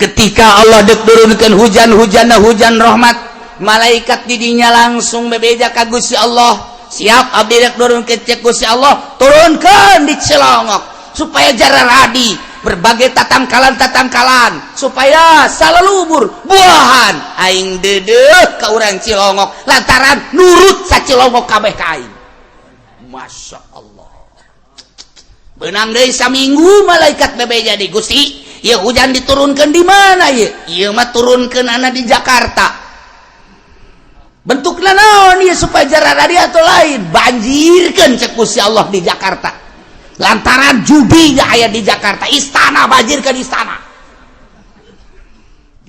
Ketika Allah dek turunkan hujan, hujan hujan rahmat, malaikat didinya langsung bebeja ka Gusti Allah, "Siap, abdi dek turunkeun." Cek Gusti Allah, "Turunkan di Cilongok supaya jararadi berbagai tatangkalan-tatangkalan, supaya salalubur buahan. Aing dedeh ke urang Cilongok lantaran nurut sa Cilongok kabeh ka aing." Masya Allah. Benang deui saminggu, malaikat bebeja di Gusti, "Ya, hujan diturunkan di mana ya?" "Ieu mah turunkan anak di Jakarta." "Bentukna naon ya, supaya jararadi atau lain?" "Banjirkan," cek Gusti Allah, "di Jakarta lantaran judi gak aya di Jakarta. Istana, banjirkan istana."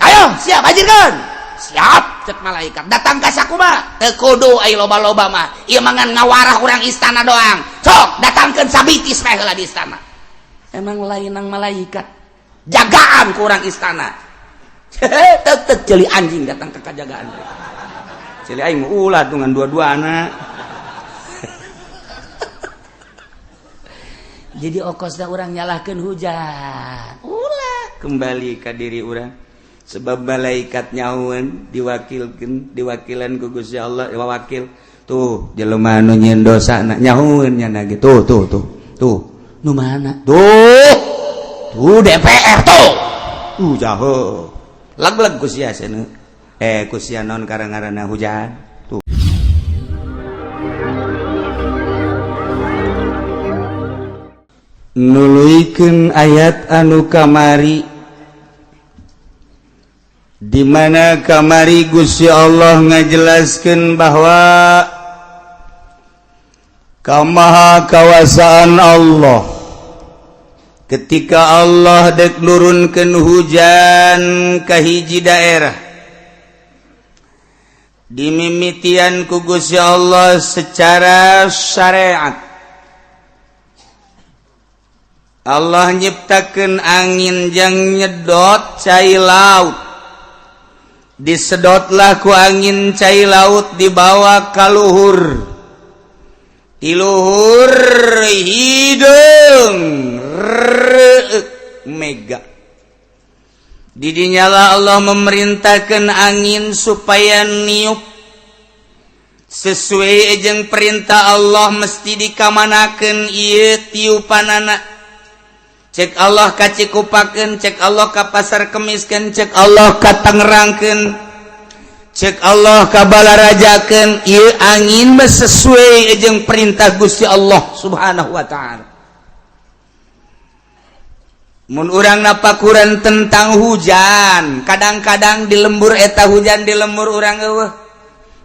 "Ayo, siap, banjirkan." "Siap," cek malaikat. "Datang ka sakumaha?" "Teu kudu ai loba-loba mah, ieu mah ngan ngawarah urang istana doang. Sok datangkeun sabitis meh heula di istana." Emang lain nang malaikat jagaan ku urang istana. Tek ceuli anjing datang ke kajagaan, ceuli aing ulah dengan dua-dua anak. Jadi okosna urang nyalahkan hujan, ulah, kembali ke diri urang, sebab malaikat nyahuan diwakilkan, diwakilan ku Gusti Allah, wakil tuh jelema nu nyieun dosa na nyahueun nya gitu. Tuh, tuh, tuh, nu mana tuh? Tuh DPR tuh, tuh jauh lag-lag ku sia cenah, eh, ku sia naon karang-ngaranna hujan tuh. Nuluykeun ayat anu kamari, di mana kamari Gusti Allah ngajelaskeun bahwa kamaha kawasaan Allah ketika Allah dek nurunkeun hujan ka hiji daerah, dimimitian ku Gusti Allah secara syariat. Allah nyiptakeun angin yang nyedot cai laut. Disedotlah ku angin cai laut, dibawa ka luhur. Di luhur hideung reuk mega. Didinyalah Allah memerintahkan angin supaya niup sesuai jeung perintah Allah. Mesti dikamanakeun ieu tiupanana? Cek Allah ka Cikupakeun, cek Allah ka Pasar Kemiskeun, cek Allah ka Tangerangkeun, cek Allah ka Balarajakeun. Ieu angin mah sesuai jeung perintah Gusti Allah Subhanahu wa taala. Mun urang napakuran tentang hujan, kadang-kadang di lembur eta hujan, di lembur urang eueuh.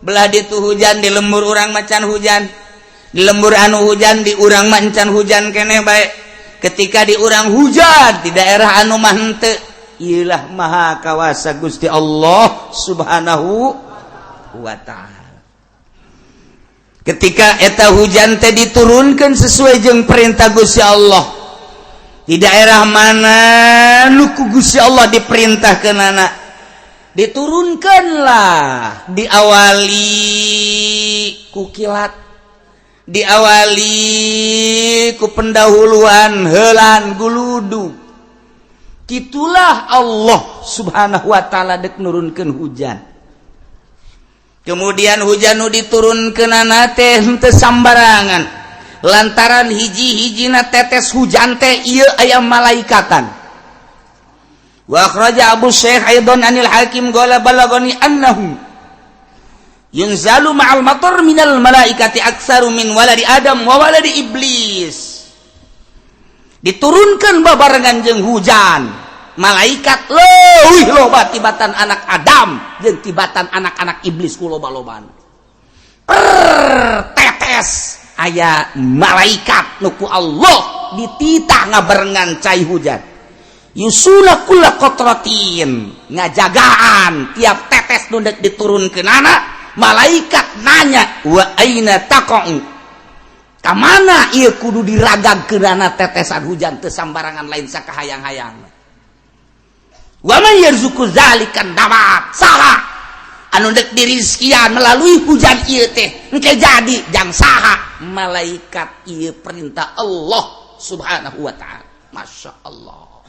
Belah ditu hujan, di lembur urang macan hujan. Di lembur anu hujan, di urang macan hujan keneh bae. Ketika di urang hujan, di daerah anu mah henteu. Iyalah maha kawasa Gusti Allah Subhanahu wa taala. Ketika eta hujan teh diturunkan sesuai jeung perintah Gusti Allah, di daerah mana nu ku Gusti Allah diperintahkeun anak diturunkanlah, diawali ku kilat, diawali ku pendahuluan helan guludu. Itulah Allah Subhanahu wa taala dek nurunkeun hujan. Kemudian hujan nu diturunkeunana teh henteu sambarangan, lantaran hiji-hijina tetes hujan teh ieu aya malaikatan. Wa akhraja Abu Syekh aidan anil Hakim qala balagani annahu yunzalu ma'al matar minal malaikati aktsaru min waladi Adam wa waladi Iblis. Diturunkan babarengan jeung hujan malaikat leuwih loba tibatan anak Adam jeung tibatan anak-anak iblis ku loba-lobaan. Per tetes aya malaikat nu ku Allah dititah ngabarengan cai hujan. Yusula kulla qatratin, ngajagaan tiap tetes nu dek diturunkeun anak. Malaikat nanya, "Wa aina taqa'u?" Ka mana ieu kudu diragagkeunana tetesan hujan? Teu sambarangan, lain sakahayang-hayang. Wa man yarzuqu zalikan nabat? Saha anu dek dirizkian melalui hujan ieu teh engke jadi jang saha? Malaikat. Ieu perintah Allah Subhanahu wa taala. Masya Allah.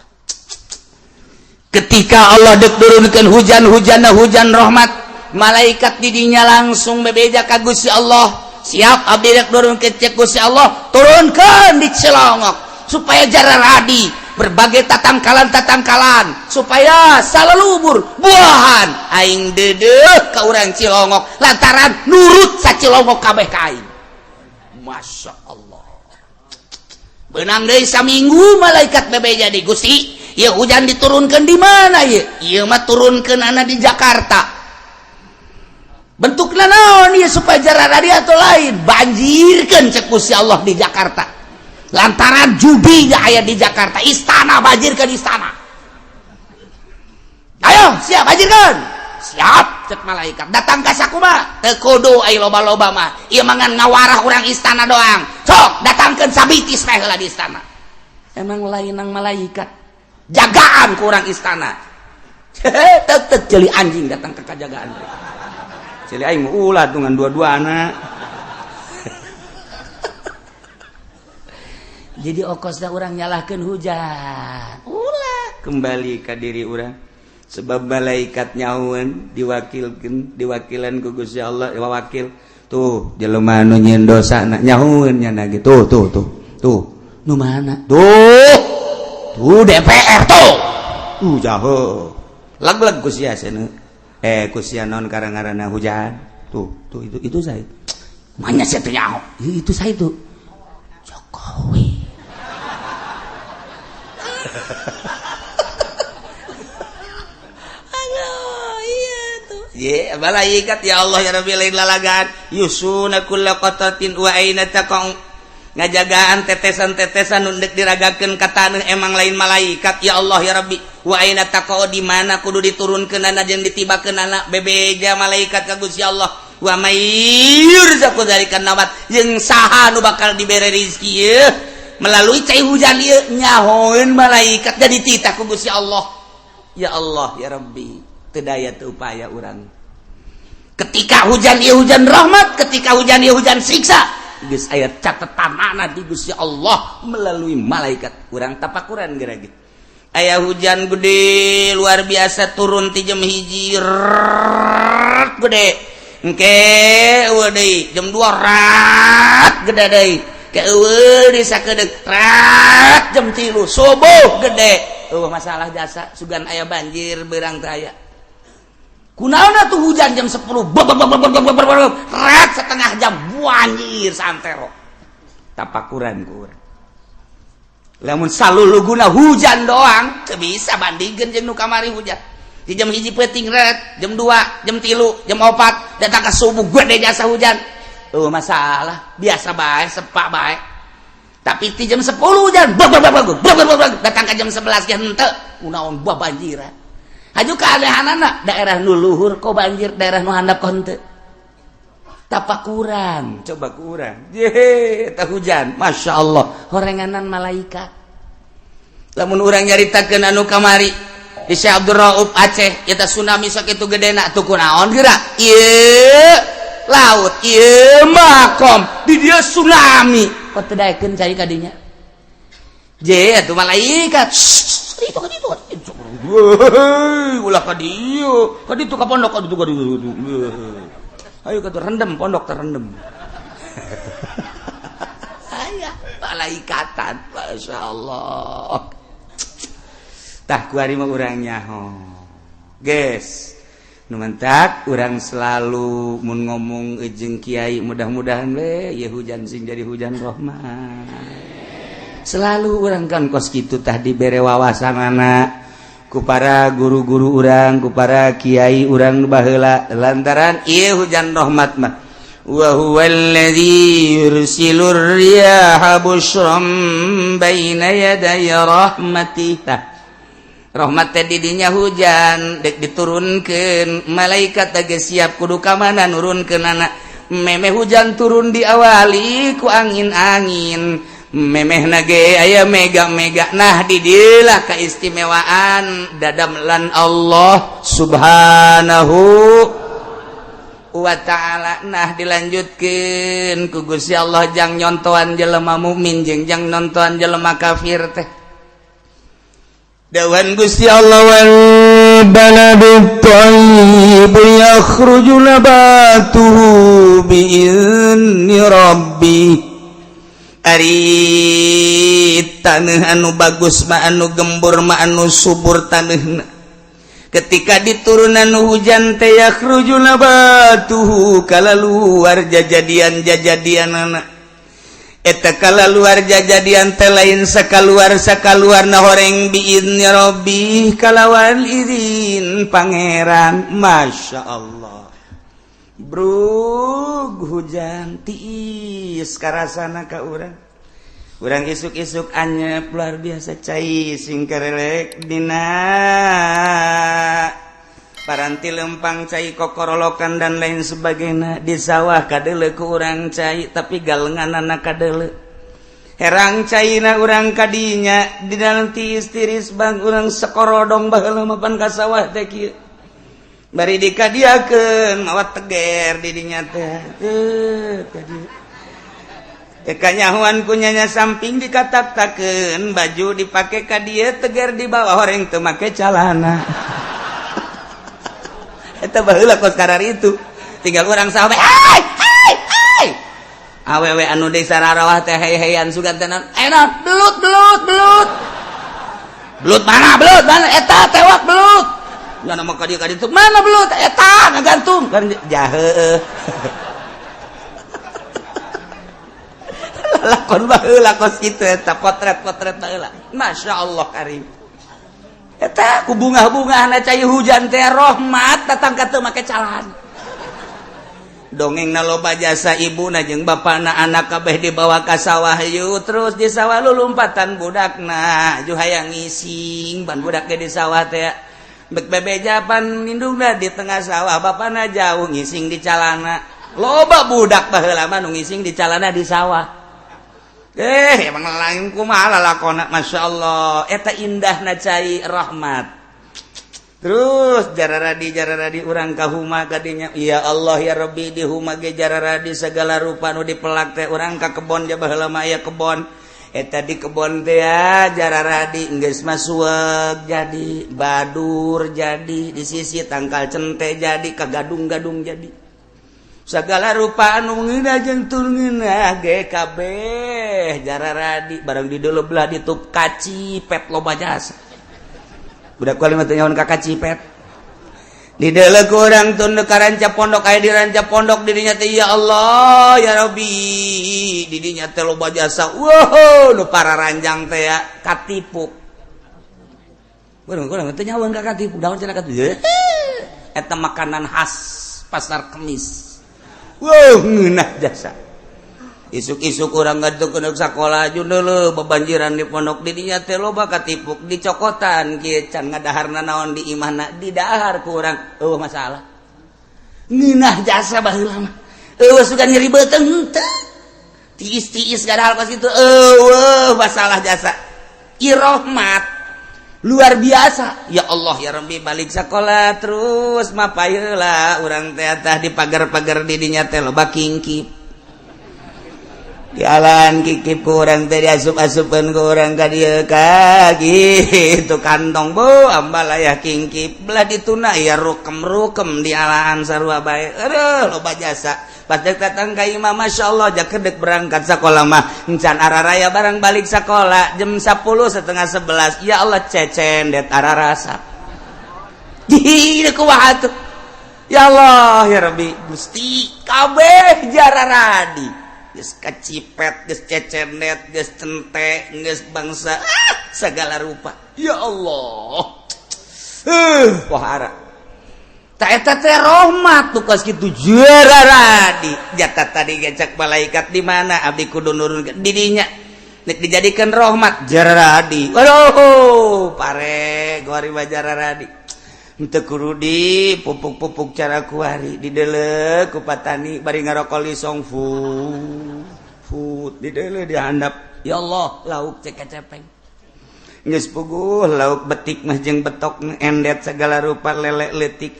Ketika Allah dek turunkan hujan, hujan hujan rahmat, malaikat didinya langsung bebeja ka Gusti Allah, "Siap, abdi dek turunkeun." Cek Gusti Allah, "Turunkan di Cilongok supaya jararadi berbagai tatangkalan-tatangkalan, supaya salalubur buahan. Aing dedeh ka urang Cilongok lantaran nurut sa Cilongok kabeh ka aing." Masya Allah. Benang deui saminggu, malaikat bebeja di Gusti, "Ya, hujan diturunkan di mana ya?" "Ieu mah turunkan anak di Jakarta." "Bentukna naon ya, supaya jararadi atau lain?" "Banjirkan," cek Gusti Allah, "di Jakarta lantaran judi gak aya di Jakarta. Istana, banjirkan istana." "Ayo, siap, banjirkan." "Siap," cek malaikat. "Datang ka sakumaha?" "Teu kudu ai loba-loba mah, ieu mah ngan ngawarah urang istana doang. Sok datangkeun sabitis bae heula di istana." Emang lain nang malaikat jagaan ku urang istana. Tek ceuli anjing datang ke kajagaan, ceuli aing ulah dengan dua-dua anak. Jadi okosna urang nyalahkeun hujan, ulah, kembali ke diri urang, sebab malaikat nyahuan diwakilkan, diwakilan ku Gusti Allah, wakil tuh jelema nu nyieun dosa na nyahueun nya gitu. Tuh, tuh, tuh, tuh, nu mana tuh? Tuh DPR tuh, jauh lag-lag ku sia cenah, eh, ku sia naon karang-ngaranna hujan tuh, tuh, itu saya mana sia teu nyaho itu, saya itu Jokowi. Aduh, iya tuh. Ye, malaikat, ya Allah ya Rabbi, lain lalagan. Yusuna kulla qatatin wa aina taqau, ngajagaan tetesan-tetesan nu deuk diragakeun ka taneuh. Emang lain malaikat, ya Allah ya Rabbi. Wa aina taqau, di mana kudu diturunkeunana jeung ditibakeunana, bebeja malaikat ka Gusti Allah. Wa may yurzaqu dzalikan nabat, jeung saha nu bakal dibere rizki ieu melalui cai hujan ieu, nyahoeun malaikat, jadi titah ku Gusti Allah. Ya Allah ya Rabbi, teu daya teu upaya urang. Ketika hujan ieu hujan rahmat, ketika hujan ieu hujan siksa, geus aya catetanana di Gusti Allah melalui malaikat. Urang tapakuran geura ge aya hujan gede luar biasa turun ti jam 1 gede, engke eueuh deui jam 2 rat gede deui, ke eueuh deui sakedeung rat jam 3 subuh gede. Eueuh masalah jasa, sugan aya banjir beurang teh aya. Kunaon tuh hujan jam 10 rat setengah jam banjir santero? Tapakuran ku urang. Lamun saluluguna hujan doang teu bisa bandingkeun jeung nu kamari. Hujan di jam 1 peuting ret, jam 2, jam 3, jam 4, datang ke subuh gede jasa hujan. Oh, masalah biasa bae, sepak bae. Tapi di jam 10 hujan bag bag bag bag bag bag, datang ke jam 11 ge henteu, kunaon buah banjiran? Haju keanehanana, daerah nu luhur kok banjir, daerah nu handap kok henteu. Tapakuran coba kurang. Ye, eta hujan, Masya Allah, horenganan malaikat. Lamun urang nyaritakeun anu kamari di Syekh Abdul Rauf Aceh eta tsunami sakitu gedena tuh, kunaon geura? Ieu laut, ieu makom, di dieu tsunami, kok teu daekeun cai ka dinya? Je atuh malaikat itu ka ditu, ulah ka dieu, ka ditu, ka pondok, ka ditu, ka ditu. Ayo ka rendem, pondok terendem. Aya malaikatan, Masya Allah. Tah, kuari mah urang nyaho, guys. Nu mantak urang selalu mun ngomong jeung kiai, mudah-mudahan we ya hujan sing jadi hujan rahmat. Selalu urang kan kos kitu tah, dibere wawasanana ku para guru-guru urang, ku para kiai urang baheula, lantaran ieu hujan rahmat mah wa huwallazi yursilur riyaha busyran baina yaday rahmatih. Tah, rahmat teh didinya hujan dek diturunkeun, malaikat teh siap kudu ka mana nurunkeunana. Memeh hujan turun diawali ku angin-angin, memeh nage aya mega-mega. Nah, didilah keistimewaan dadamlan Allah Subhanahu wa ta'ala. Nah, dilanjutkan ku Gusti Allah jang nyontoan jelema mukmin jeung jang nontoan jelema kafir teh. Dawuhan Gusti Allah wal baladu thayyib yakhruju nabatuhu bi'izni rabbi. Ari taneuh anu bagus mah, anu gembur mah, anu subur taneuhna, ketika diturunan hujan teh yakhruju nabatuhu, kalaluar jajadian jajadian anak eta, kalaluar jajadian teh lain sakaluar sakaluar na horeng, biizni rabbi, kalawan izin Pangeran. Masya Allah, brug hujan tiis karasana ka urang. Urang isuk-isuk anyep luar biasa, cai sing karelek dina paranti lempang, cai kokorolokan dan lain sebagainya. Di sawah kadele ku urang cai, tapi galengan anak kadele herang caina urang kadinya di dalam tiis tiris bang urang sekorodong. Baheula mapan ka sawah teh kieu, bari dikadiakeun mawa teger di dinya teh. Teu kadieu kanyahoan kunyanya samping dikatak-takeun, baju dipake ka dieu, teger di bawah, horeng teu make calana. Eta baheula kos karar itu. Tinggal urang sawah, hai hai hai, awewe anu desa rarawah teh hey-heyan sugan teh, enak belut belut belut belut, mana belut, mana eta, tewak belut. Mana mah ka dieu ka ditu, mana belut eta ngagantung kan jahe. Lakon baheula kos kitu eta, potret-potret baheula. Masya Allah karim. Eta ku bunga-bunga cai hujan teh, rahmat datang ka teu make calana. Dongeng na loba jasa, ibu na jeung bapakna, anak kabeh dibawa ka sawah yuk. Terus di sawah lu lompatan budakna ju hayang ngising ban budak ge di sawah teh bek bebeja pan nindungna di tengah sawah, bapakna jauh ngising di calana. Loba budak baheula mah nu ngising di calana di sawah. Emang lain kumaha lalakona. Masya Allah, eta indahna cai rahmat. Terus jararadi jararadi urang ka huma kadinya. Ya Allah ya Rabbi, di huma ge jararadi segala rupa nu dipelak teh. Urang ka kebon ja, baheula mah aya kebon eta, di kebon teh ya jararadi. Geus masuek jadi badur, jadi di sisi tangkal cente, jadi kagadung-gadung, jadi segala rupa anu ngeunah jeung teu ngeunah ge kabeh jararadi. Barang di dulu belah ditup kacipet loba jasa. Budak kali mah teu nyahoan ka kacipet. Di deuleu ku urang tun ka ranca pondok, aya di ranca pondok di dinya teh. Ya Allah ya Rabbi, di dinya teh loba jasa. Wow, nu para ranjang teh ya katipuk. Urang urang teu nyahoan ka katipuk, daun cenah katipuk eta makanan khas Pasar Kemis. Wow, ngeunah jasa. Isuk-isuk urang ngaduk ke sakola dulu bebanjiran di pondok di dinya teh loba katipuk, dicokotan kieu can ngadaharna naon di imahna, didahar ku urang, eueuh masalah. Ngeunah jasa baheula mah, eueuh sugan nyeri beuteung teu tiis-tiis gadahal kos kitu, eueuh masalah jasa. Irohmat luar biasa. Ya Allah ya Rabbi, balik sekolah terus mapayeula urang teh tah di pagar-pagar di dinya teh loba kingkip. Jalan kikip ku urang teh, diasup-asupkeun ku urang ka dieu ka gitu kantong bu ambalaya kingkip belah dituna ya rukem-rukem di alaan sarua bae. Aduh, loba jasa. Pas dek datang ka imah, Masya Allah, jakedek berangkat sekolah mah encan araraya. Barang balik sekolah jam 10 setengah 11, ya Allah, cecendet ararasa di kumaha tuh. Ya Allah ya Rabbi Gusti, kabeh jararadi, geus kacipet, geus cecendet, geus cente, geus bangsa segala rupa. Ya Allah, wahara. Tak eta teh rahmat tuh kos kitu jararadi. Jatah tadi gecak malaikat di mana abdi kudu nurun di dinya nek dijadikan rahmat jararadi. Waduh, pare gori mah jararadi. Henteu kudu di pupuk-pupuk cara kuari, dideuleu ku patani bari ngarokok lisong fu fu, dideuleu di handap. Ya Allah, lauk cek cepeng geus puguh, lauk betik mah jeung betok endet segala rupa, lele leutik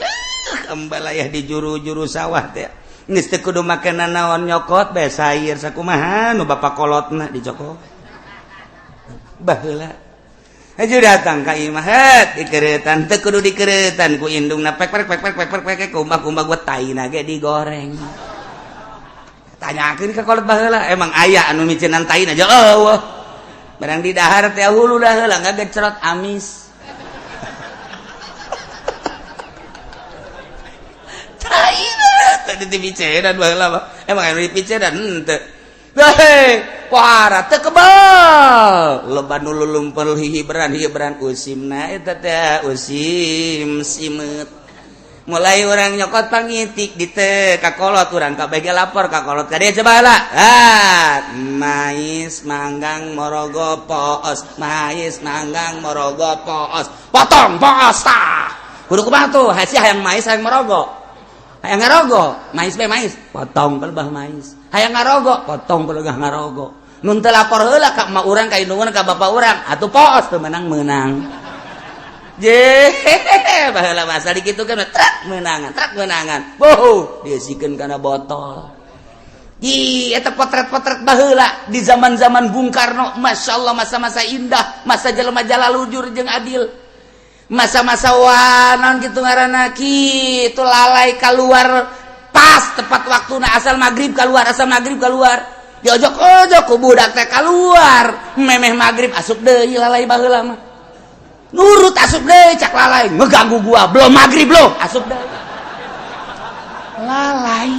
ambalayah di juru-juru sawah teh. Geus teu kudu make nanaon, nyokot bae sayur sakumaha nu bapak kolotna dicokot baheula. Aju datang ka imah het dikeretan teu kudu dikeretan ku indungna pek pek pek pek pek pek pek kumbah-kumbah gua taina ge digoreng. Tanyakeun ka kolot baheula emang aya anu miceunan taina aja eueuh. Barang di dahar teh hulu dah heula ngagecrot amis. Taina teh dipicenan baheula mah. Emang anu dipicenan henteu. Hei, pohara teu kebal. Loba nu lulumpel hihibran-hihibran usimna eta teh usim simeut. Mulai orang nyokot pangitik di teu ka kolot urang kabeh ge lapor ka kolot ka dieu coba heula. Ah, mais manggang morogo poos, mais manggang morogo poos. Potong poos tah. Kudu kumaha tuh? Hasi hayang mais hayang morogo. Hayang ngarogo, mais be mais, potong pelebah mais. Hayang ngarogo, potong pelebah ngarogo. Nun teu lapor heula ka emak urang ka indung urang ka bapak urang, atuh poos teu menang-menang. Je, baheula masa dikitukeun trak meunangan, trak meunangan. Boh, diisikeun kana botol. Ih, eta potret-potret baheula di zaman-zaman Bung Karno, Masya Allah masa-masa indah, masa jelema jalalujur jeung adil. Masa-masa wanon gitu ngaranna kitu lalai keluar pas tepat waktuna asal maghrib keluar, asal maghrib keluar. Diojok-ojok ku budak teh keluar, memeh maghrib asup deui lalai baheula mah. Nurut asup deui cak lalai, ngeganggu gua, belum maghrib lo, asup deui. Lalai.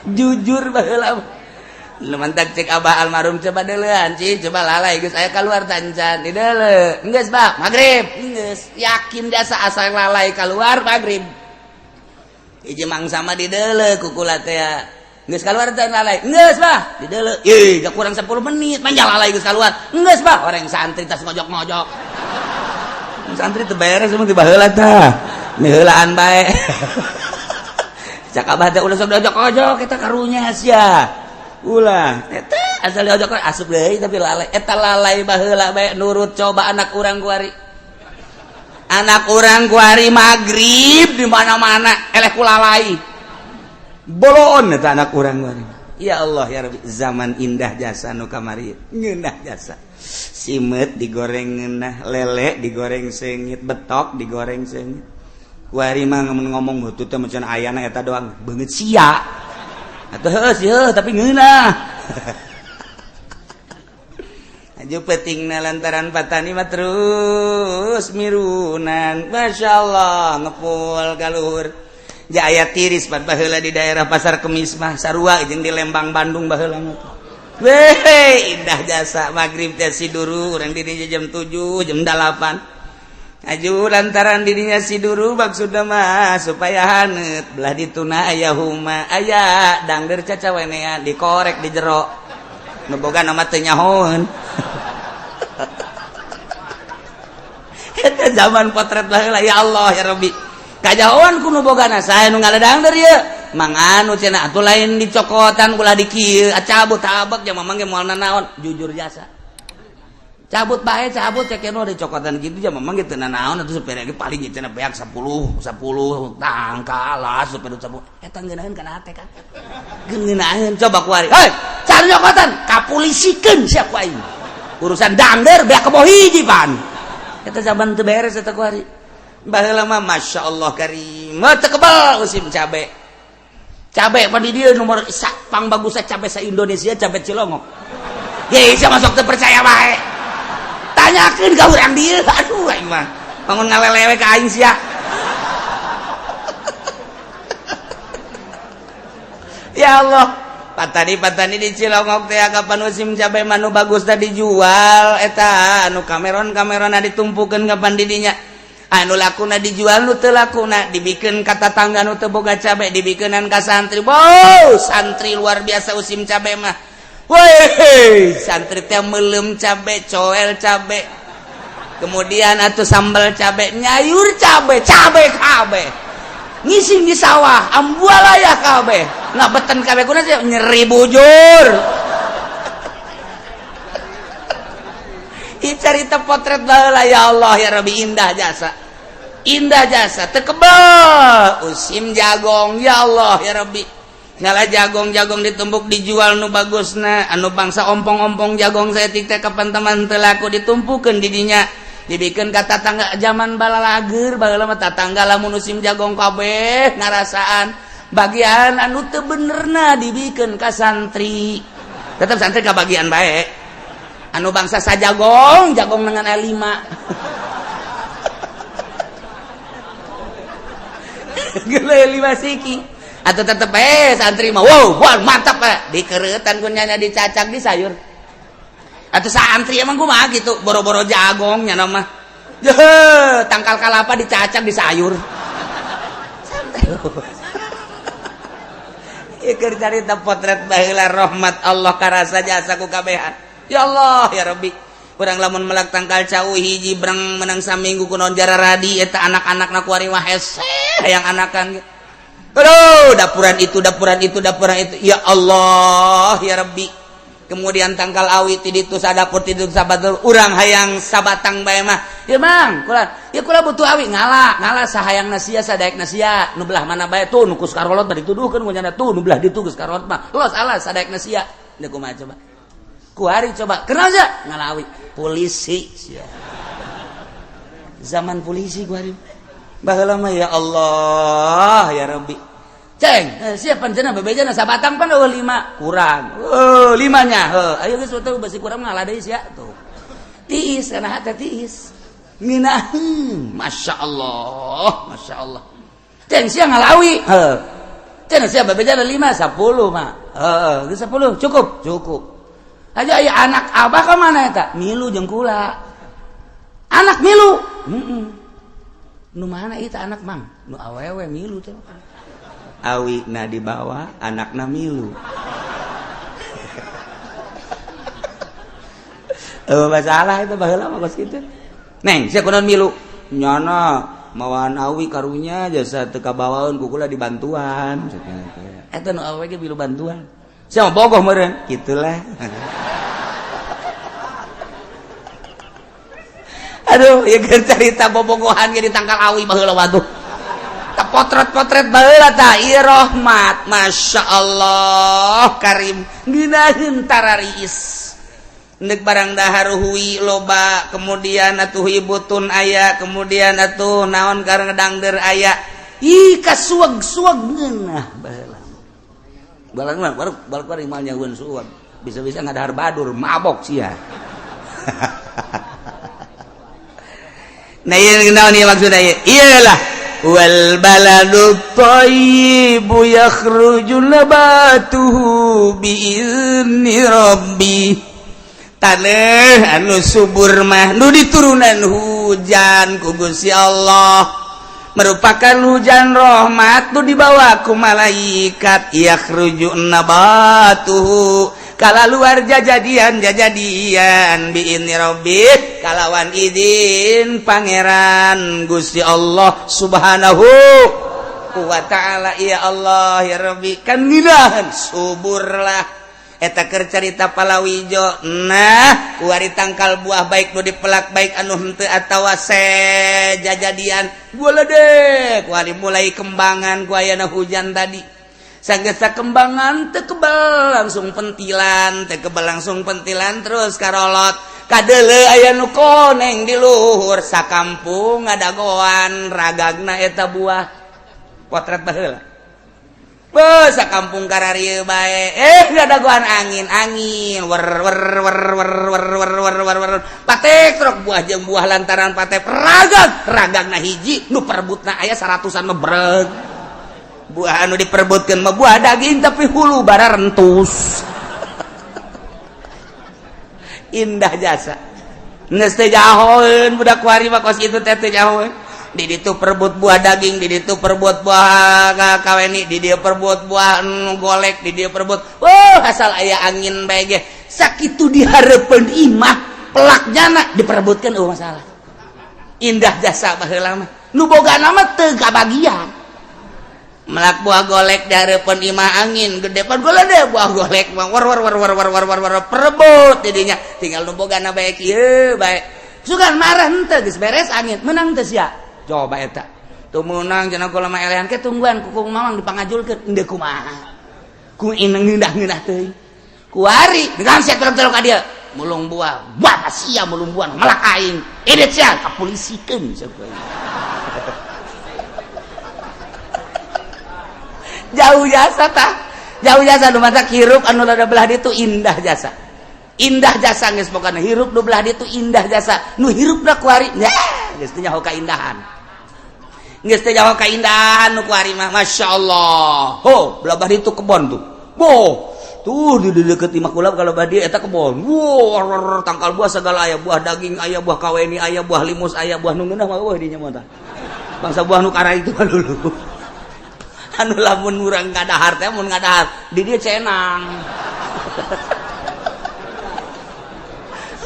Jujur baheula mah. Lu mantak cek abah almarhum coba deulean ci, coba lalai geus aya keluar tancan di deule. Geus bah, maghrib. Geus yakin jasa asal lalai keluar maghrib. Hiji mangsa mah di deule kukula teh. Geus keluar tan lalai. Geus bah, di deule. Ih, kurang 10 menit manja lalai geus keluar. Geus bah, orang santri tas ngojok-ngojok. Santri teu beres emang ti baheula tah. Miheulaan bae. Cak abah teh ulah sok diojok-ojok eta karunya sia. Ulah eta asal diojok asup deui tapi lalai eta lalai baheula bae nurut coba anak urang kuari. Anak urang kuari magrib di mana-mana eleh ku lalai. Boloon eta anak urang kuari. Ya Allah ya Rabbi, zaman indah jasa nu kamari ngeunah jasa. Simeut digoreng ngeunah, lele digoreng seungit, betok digoreng seungit. Kuari mah ngomong butut teh macan ayana eta doang beungeut sia. Atuh heuh sih heuh tapi ngeunah. Aju pentingna lantaran patani mah terus mirunan. Masya Allah ngepul ka luhur. Jaya tiris pan baheula di daerah Pasar Kemis mah sarua jeung di Lembang Bandung baheula mah. Weh, indah jasa magrib teh siduru urang di dinya jam 7, jam 8. Aju lantaran dirinya siduru maksudna mah supaya haneut belah dituna aya huma aya dangder cacawenean dikorek di jero nu boga nama teu nyahoeun. Eta zaman potret baheula ya Allah ya Rabbi. Kajahoan ku nu bogana saha nu ngaledangder ieu manganu cenah atuh lain dicokotan ulah di kieu cabut tabek ja mamang ge moal nanaon jujur jasa. Cabut bae cabut cek nu dicokotan kitu ja mamang ge teu nanaon atuh supir ge paling cenah beak 10 10 tangkalah supir 10 eta ngeunaheun kana hate kan. Ngeunaheun coba ku ari. Hei, cari cokotan kapulisikeun sia ku aing. Urusan dangder beak kebo hiji pan. Eta zaman teu beres eta ku ari. Baheula mah Masya Allah karim. Teu kebal musim cabe. Cabe pan di dieu nomor pang bagusna cabe sa Indonesia cabe Cilongok. Ye, sia masuk teu percaya bae. Tanyakeun ka urang dieu. Aduh aing mah. Bangun ngalelewe ka aing sia. Ya Allah, patani-patani di Cilongok teh kapan musim cabe mah nu bagus teh dijual eta anu kameron-kamerona ditumpukeun kapan di dinya. Anu lakuna dijual nu teu lakuna dibikeun ka tatangga nu teu boga cabe dibikeunan ka santri. Wow, santri luar biasa musim cabe mah. Woi, santri teh meuleum cabe, coel cabe. Kemudian atuh sambal cabe, nyayur cabe, cabe kabeh. Ngising di sawah, ambualaya kabeh. Ngabeten kabeh kuna sih nyeri bujur. Ih carita potret baheula ya Allah ya Rabbi indah jasa. Indah jasa teu kebel usim jagong ya Allah ya Rabbi. Ngala jagong-jagong ditumpuk dijual nu bagusna, anu bangsa ompong-ompong jagong saeutik teh kapan teman teu laku ditumpukeun di dinya. Dibikeun ka tatangga zaman balalager baheula mah tatangga lamun musim jagong kabeh ngarasaan. Bagian anu teu benerna dibikeun ka santri. Tetep santri ka bagian bae. Anu bangsa sajagong, jagong dengan L5. Gila 5 siki. Atau tetep santri mah wow, wah mantap eh. Dikeretan ku nyanya dicacak di sayur. Atau santri emang kumaha gitu, boro-boro jagong nya mah. Jeh, tangkal kalapa dicacak di sayur. Santai. Ieu keur carita potret baheula rahmat Allah karasa jasa ku kabehan. Ya Allah ya Rabbi. Urang lamun melak tangkal cau hiji breng menang saminggu kunaon jararadi eta anak-anakna kuari mah hese hayang anakan. Aduh, dapuran itu, dapuran itu, dapuran itu. Ya Allah, ya Rabbi. Kemudian tangkal awi ti ditu sadapur ti ditu sabatur urang hayang sabatang bae mah. Ya Mang, kula, ya kula butuh awi ngala, ngala sahayang sia sadaek sia. Nu belah mana bae tuh nu kus karolot bari dituduhkeun ku nyana tuh nu belah ditu geus karolot mah. Los alas sadaek sia. Deuk kumaha coba? Kuari coba, kenal aja ngalawi polisi sia. Zaman polisi kuari. Baheula mah ya Allah ya Rabbi. Ceng, siapa cenah bebejana sabatang pan eueuh 5 kurang. Heuh, limanya. Heuh, ayo geus teu besi kurang ngalah deui sia tuh. Tiis kana hate tiis. Ngeunaheun, Masya Allah, Masya Allah. Ceng sia ngalawi. Heuh. Ceng sia bebejana 5 10 mah. Heuh, geus 10 cukup, cukup. Aja aya anak abah ka mana eta? Milu jeung kula. Anak milu. Heeh. Nu mana eta anak mang? Nu awewe milu teh. Awi na dibawa, anakna milu. Masalah itu baheula mah kos kitu. Neng, sia kunaon milu? Nyana mawaan awi karunya jasa teu kabawaeun ku kula dibantuan. Eta nu awewe ge milu bantuan. Sia mah bogoh meureun, kitulah. Aduh, ieu keur carita bobogohan ge ditangkal awi baheula waduh. Potret-potret baheula tah ieu rahmat, Masya Allah Karim ngeunaheun tarariis. Neuk barang dahar hui loba, kemudian atuh ibutun aya, kemudian atuh naon karena dangder aya. Ih kasueg-sueg ngeunah baheula. Balang baru balik mah nyahueun sueg. Bisa-bisa ngadahar badur mabok sia. Nah ieu naon ieu maksudna ieu? Iyalah wal baladu thayyibu yakhruju nabatuhu bi'izni rabbi. Taneuh anu subur mah nu diturunan hujan ku Gusti Allah merupakan hujan rahmat nu dibawa ku malaikat yakhruju nabatuhu kala luar jajadian jajadian bi'izni rabbi kalawan izin pangeran Gusti Allah Subhanahu wa ta'ala. Ya Allah ya Rabbi kan nginahan suburlah eta keur carita palawijo. Nah kuari tangkal buah baik nu dipelak baik anu henteu atawa sejajadian goledek kuari mulai kembangan ku ayana hujan tadi sanggesa kembangan teu kebal langsung pentilan teu kebal langsung pentilan terus karolot kadele aya nu koneng di luhur sakampung ngadagoan ragagna eta buah potret baheula. Beuh sakampung kararieu bae ngadagoan angin angin wer wer wer wer wer wer wer wer wer patek truk buah jeung buah lantaran patek ragag ragagna hiji nu perebutna aya 100-an mah breg buah anu diperebutkeun mah buah daging tapi hulu bara rentus. Indah jasa geus teu jahoeun budak kuari mah kos kitu teh teu jahoeun. Di ditu perebut buah daging, di ditu perebut buah kaweni, di dieu perebut buah golek, di dieu perebut. Wah, asal aya angin bae ge sakitu dihareupeun imah pelak jana diperebutkeun eueuh masalah. Indah jasa baheula mah. Nu bogana mah teu kabagian. Melak buah golek dihareupeun imah angin gede pan golek buah golek mah war war war war war war war war perebut didinya tinggal nu bogana bae kieu bae. Sugan marah henteu geus beres angin menang teu sia. Coba eta. Teu meunang cenah kula mah elehan ke tungguan ku mamang dipangajulkeun henteu kumaha. Ku ineng ngeunah-ngeunah teuing. Kuari dengan sia tolong-tolong ka dia. Mulung buah, buah sia mulung buah melak aing. Edit sia kapolisikeun sia ku aing. Jauh jasa tah. Jauh jasa nu matak hirup anu rada belah ditu indah jasa. Indah jasa geus pokona hirup nu belah ditu indah jasa. Nu hirupna kuari nya geus teu nyaho kaindahan. Geus teu nyaho kaindahan nu kuari mah masyaallah. Ho, belah belah ditu kebon tuh. Boh, tuh di deket imah kula kalau badi eta kebon. Wow, tangkal buah segala aya, buah daging aya, buah kaweni aya, buah limus aya, buah nu ngeunah mah eueuh dinya mah tah. Bangsa buah nu kara itu mah dulu. Anu lamun urang ngadahar teh mun ngadahar di dieu cenang.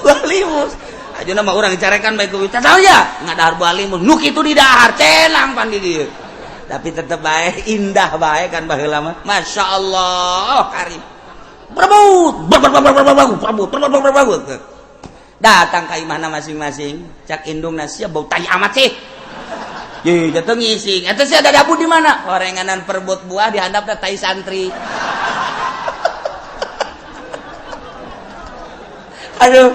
Buah limus. Ajeuna mah urang dicarekan bae ku tahu ya ngadahar buah limus. Nu kitu di dahar cenang pan di dieu. Tapi tetep bae indah bae kan baheula mah. Masyaallah karim. Berebut, berebut, berebut, berebut. Datang ka imahna masing-masing, cak indungna sia bau tai amat sih. Ye, jatuh ngising. Eta sia ada dabu di mana? Horenganan perebut buah di handapna tai santri. Aduh,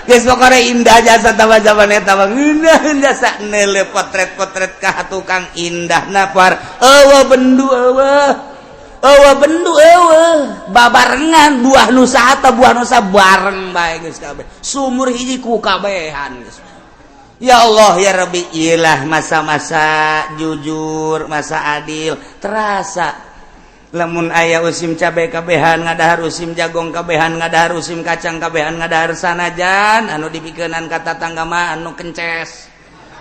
geus pokona indah jasa tambah zaman eta mah ngeunah jasa neuleuh potret-potret ka tukang indahna par. Eueuh bendu eueuh. Eueuh bendu eueuh babarengan buah nusa atau buah nusa bareng bae geus kabeh. Sumur hiji ku kabehan geus. Ya Allah ya Rabbi, ilah masa-masa jujur, masa adil terasa. Lamun aya usim cabe kabehan ngadahar, usim jagong kabehan ngadahar, usim kacang kabehan ngadahar, sanajan anu dipikeunan ka tatangga mah anu kences.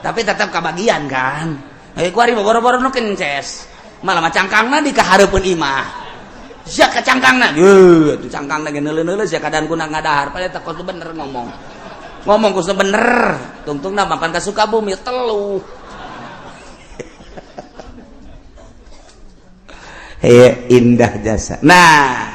Tapi tetap kabagian kan. Heuh kuari boro-boro nu kences. Malah mah cangkangna di kahareupeun imah. Sia ka cangkangna. Yeuh, atuh cangkangna ge neuleuh-neuleuh sia kadan kuna ngadahar. Padahal teh kos bener ngomong. Ngomong kos bener. Tungtungna mapan ka Sukabumi telu. Hei, indah jasa. Nah,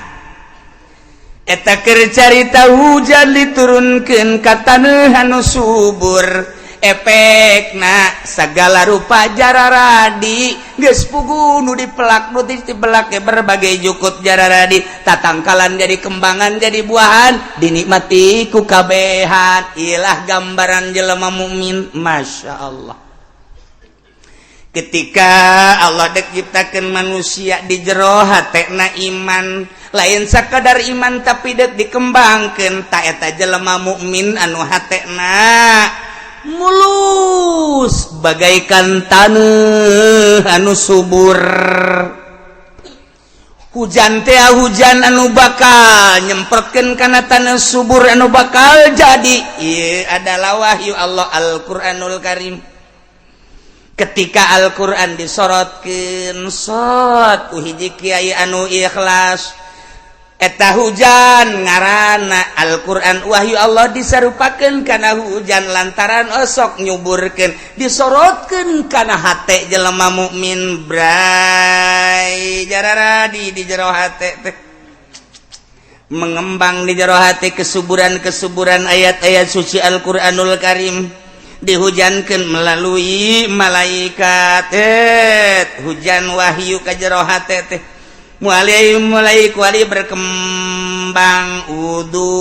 eta keur carita hujan diturunkeun ka taneuh anu subur. Efekna segala rupa jararadi geus pugu nu dipelak nu dipelak berbagai jukut jararadi tatangkalan jadi kembangan jadi buahan dinikmati ku kabehan. Ilah gambaran jelema mukmin, masya Allah. Ketika Allah dek ciptakeun manusia di jero hatena iman, lain sakadar iman tapi dek dikembangkeun ta eta jelema mukmin anu hatena mulus bagaikan taneuh anu subur. Hujan teh hujan anu bakal nyemprotkeun kana taneuh subur anu bakal jadi. Ieu adalah wahyu Allah Al-Qur'anul Karim. Ketika Al-Qur'an disorotkeun sot ku hiji kiai anu ikhlas, eta hujan ngaranna Al-Qur'an wahyu Allah disarupakeun kana hujan lantaran osok nyuburkeun disorotkeun kana hate jelema mukmin bray jararadi di jero hate teh mengembang di jero hate kesuburan-kesuburan ayat-ayat suci Al-Qur'anul Karim dihujankeun melalui malaikat. Hujan wahyu ka jero hate teh mulai kuali berkembang wudu,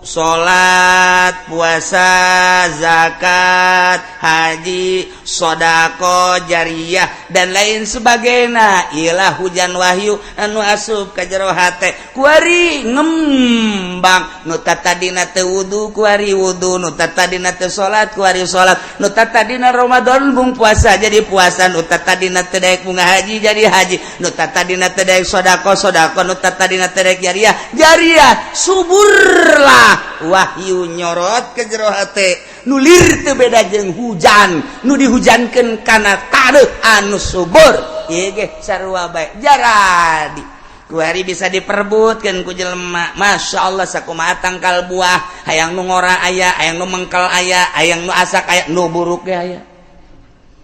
salat, puasa, zakat, haji, sodako, jariah dan lain sebagainya. Ilah hujan wahyu anu asup ka jero hate kuari ngembang. Nu tadina teu wudu kuari wudu, nu tadina teu salat kuari salat, nu tadina Ramadan bung puasa jadi puasa, nu tadina teu daek bunga haji jadi haji, nu tadina teu daek sodako sodako, nu tadina teu daek jariah jariah. Suburlah wahyu nyorot ke jero hate nu lir teu beda jeung hujan nu dihujankeun kana taneuh anu subur. Ieu ge sarua bae jaradi kuari bisa diperbutkeun ku jelema. Masya Allah, sakumaha tangkal buah hayang nu ngora aya, hayang nu mengkel aya, hayang nu asak aya, nu buruk ge aya,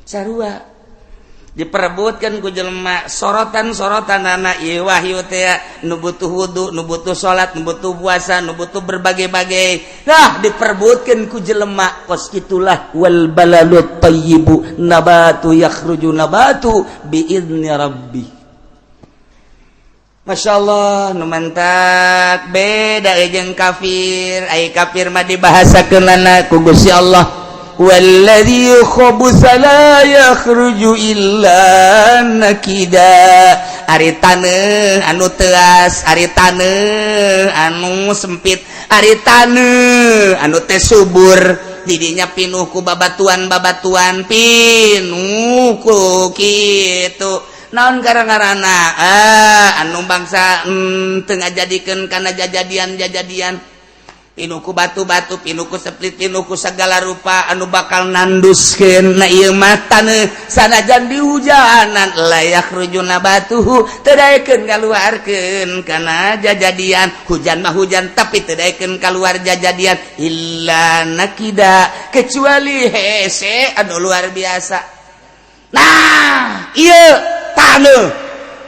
sarua diperebutkan ku jelema. Sorotan-sorotan anak ieu wahyu teh nu butuh wudu, nu butuh salat, nu butuh puasa, nu butuh berbagai-bagai. Nah, diperebutkan ku jelema kos itulah wal balalut thayyibu nabatu yakhruju nabatu bi idzni rabbi. Masya Allah, nu mantak beda jeung kafir. Ai kafir mah dibahasakeunana ku Gusti Allah, walladzi khabutsa la yakhruju illa nakida. Ari taneuh anu teas, ari taneuh anu sempit, ari taneuh anu teh subur, didinya pinuh ku babatuan-babatuan, pinuh ku kitu. Naon gara-garana? Ah, anu bangsa teu ngajadikeun kana jajadian-jajadian, pinuh ku batu-batu, pinuh ku seplit, pinuh ku segala rupa anu bakal nanduskeun. Na ieu mah taneuh sanajan dihujanan, la yakhruju nabatuhu, teu daekeun kaluarkeun kana jajadian. Hujan mah hujan, tapi teu daekeun kaluar jajadian, illa nakida, kecuali hese anu luar biasa. Nah, ieu taneuh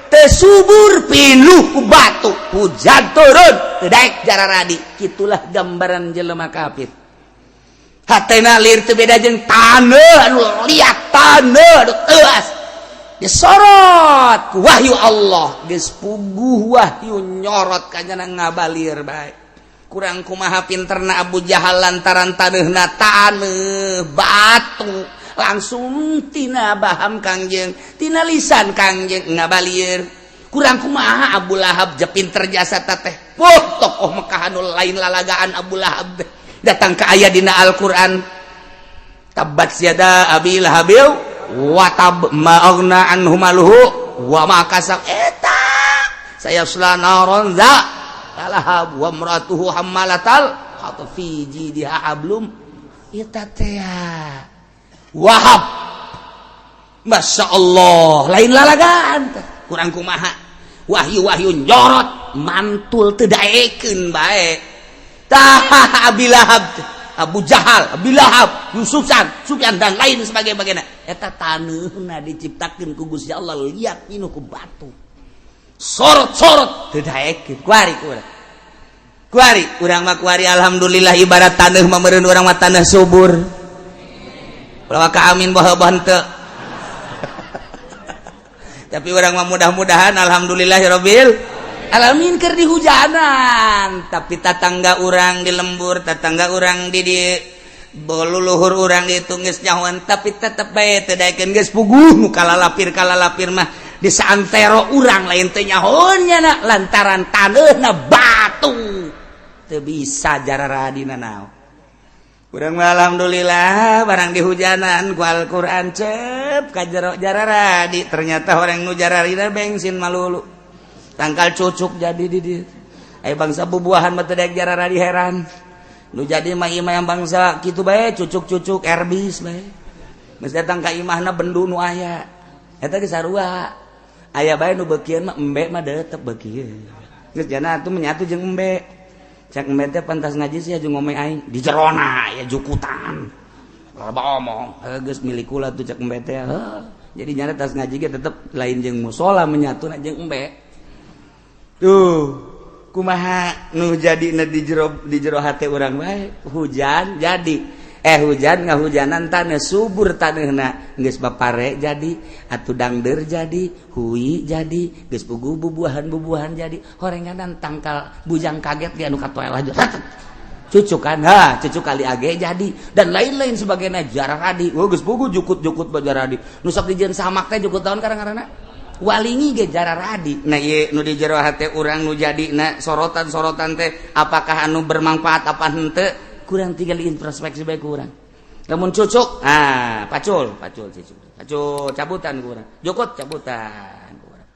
teu subur, pinuh ku batu, hujan turun teu daek jararadi. Kitulah gambaran jelema kafir, hatena lir teu beda jeung taneuh anu liat, taneuh anu teuas. Disorot ku wahyu Allah, geus puguh wahyu nyorot kanyana ngabalir bae. Kurang kumaha pinterna Abu Jahal, lantaran taneuhna taneuh batu, langsung tina baham Kangjeng, tina lisan Kangjeng ngabalir. Kurang kumaha Abu Lahab je pinter jasa teh. Wah, tokoh Mekah anu lain lalagaan Abu Lahab teh. Datang ke ayat dina Al-Qur'an, tabbat yada abi lahabil wa tab ma aghna anhu maluhu wa ma kasab, eta sayasla naron za lahab wa imratuhu hammalatal hatab fi jidiha hablum. Eta teh Wahab, Masya Allah, lain lalagaan teh. Kurang kumaha wahyu-wahyu nyorot mantul teu daekeun bae. Tah, Abi Lahab teh, Abu Jahal, Abi Lahab, Yusufan, Sufyan, dan lain sebagainya, eta taneuhna diciptakeun ku Gusti Allah liat, pinuh ku batu, sorot-sorot teu daekeun. Kuari urang, kuari urang mah, kuari alhamdulillah ibarat taneuh mah meureun urang mah taneuh subur. Ulah ka amin baha henteu, tapi urang mah mudah-mudahan alhamdulillahirabbil alamin keur dihujanan. Tapi tatangga urang di lembur, tatangga urang di luluhur urang ditu geus nyahoan, tapi tetep bae teu daekeun, geus puguh nu kalalapir kalalapir mah di saantero urang lain teu nyahoan nya, lantaran taneuhna batu, teu bisa jararadina naon. Urang mah alhamdulillah barang dihujanan ku Al-Qur'an cep ka jero jararadi. Ternyata orang nu jararina bensin malulu, tangkal cucuk jadi di dieu. Aya bangsa bubuahan mah teu daek jararadi, heran. Nu jadi mah imah yang bangsa kitu bae, cucuk-cucuk erbis bae. Geus datang ka imahna bendu nu aya eta ge sarua aya bae. Nu beukieun mah embe mah tetep beukieun, geus jana atuh menyatu jeung embe. Cek embe teh, "Pantas ngaji sih jeung ngomong aing di jerona ya jukutan, loba omong." Heuh, geus milik kula tuh, cek embe teh. Heuh, jadi nyana tas ngaji ge tetep lain jeung musola, menyatu jeung embe tuh. Kumaha nu jadi di jero hate urang bae? Hujan jadi, hujan ngahujanan tanah subur, tanahna geus bapare jadi atuh, dangder jadi, hui jadi, geus puguh bubuahan-bubuahan jadi, horenganan tangkal bujang kaget ge anu katoel aja cucukan, ha cucuk kali age jadi, dan lain-lain sebagainya jararadi. Oh, geus puguh jukut-jukut bajaradi nu sok dijieun samak teh jukut tahun karang-karana walingi ge jararadi. Nah, ieu nu di jero hate urang nu jadi na sorotan-sorotan teh apakah anu bermanfaat apa henteu? Kurang tinggal introspeksi bae kurang. Lamun cucuk, ah, pacul pacul cucuk, pacul cabutan kurang, jukut cabutan kurang.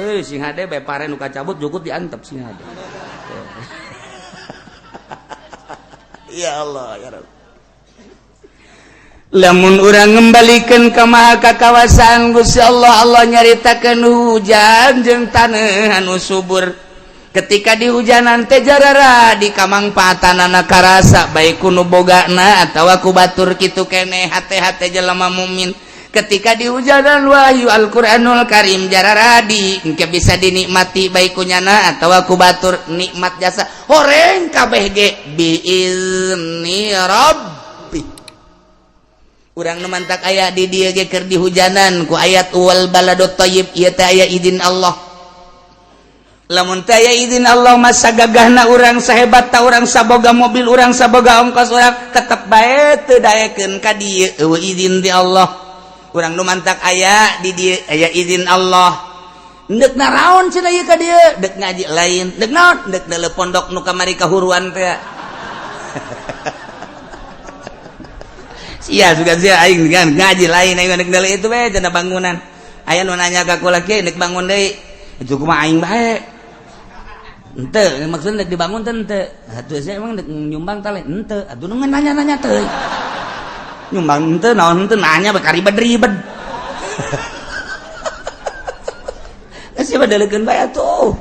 Euy, sing hade bae pare nu kacabut jukut diantep, sing hade. Ya Allah, ya Rabb. Lamun urang ngembalikan ke maha kakawasaan Gusti Allah, Allah nyaritakeun hujan jeung taneuh anu subur. Ketika di hujanan teh jarara di kamangpaatanana karasa baik ku nu bogana atawa ku batur, kitu keneh hate-hate jelema mukmin. Ketika di hujanan wahyu Al-Qur'anul Karim jararadi, engke bisa dinikmati baik ku nyana atawa ku batur, nikmat jasa horeng kabeh ge biizni rabbi. Urang nu mantak aya di dieu ge keur dihujanan ku ayat wal baladut thayyib, ieu teh aya izin Allah. Lamun teu aya izin Allah masa gagahna urang, sahebat ta urang, saboga mobil urang, saboga ongkos urang, tetep bae teu daekeun ka dieu, eueuh izin ti Allah. Urang nu mantak aya di dieu aya izin Allah. Ndek naraon cenah ieu ka dieu? Dek ngaji lain, dek naon? Dek deuleu pondok nu kamari kahuruan teh. Sia suka sia aing ngaji lain, aing dek deuleu itu bae cenah bangunan. Aya nu nanya ka kula kieu, dek bangun deui. Itu kumaha aing bae. Ente maksudnya dek dibangun teh ente. Atuh saya emang dek nyumbang teh ente. Atuh nu nanya-nanya teh. Nyumbang ente naon ente nanya bae karibet-ribet. Siapa daleukeun bae atuh.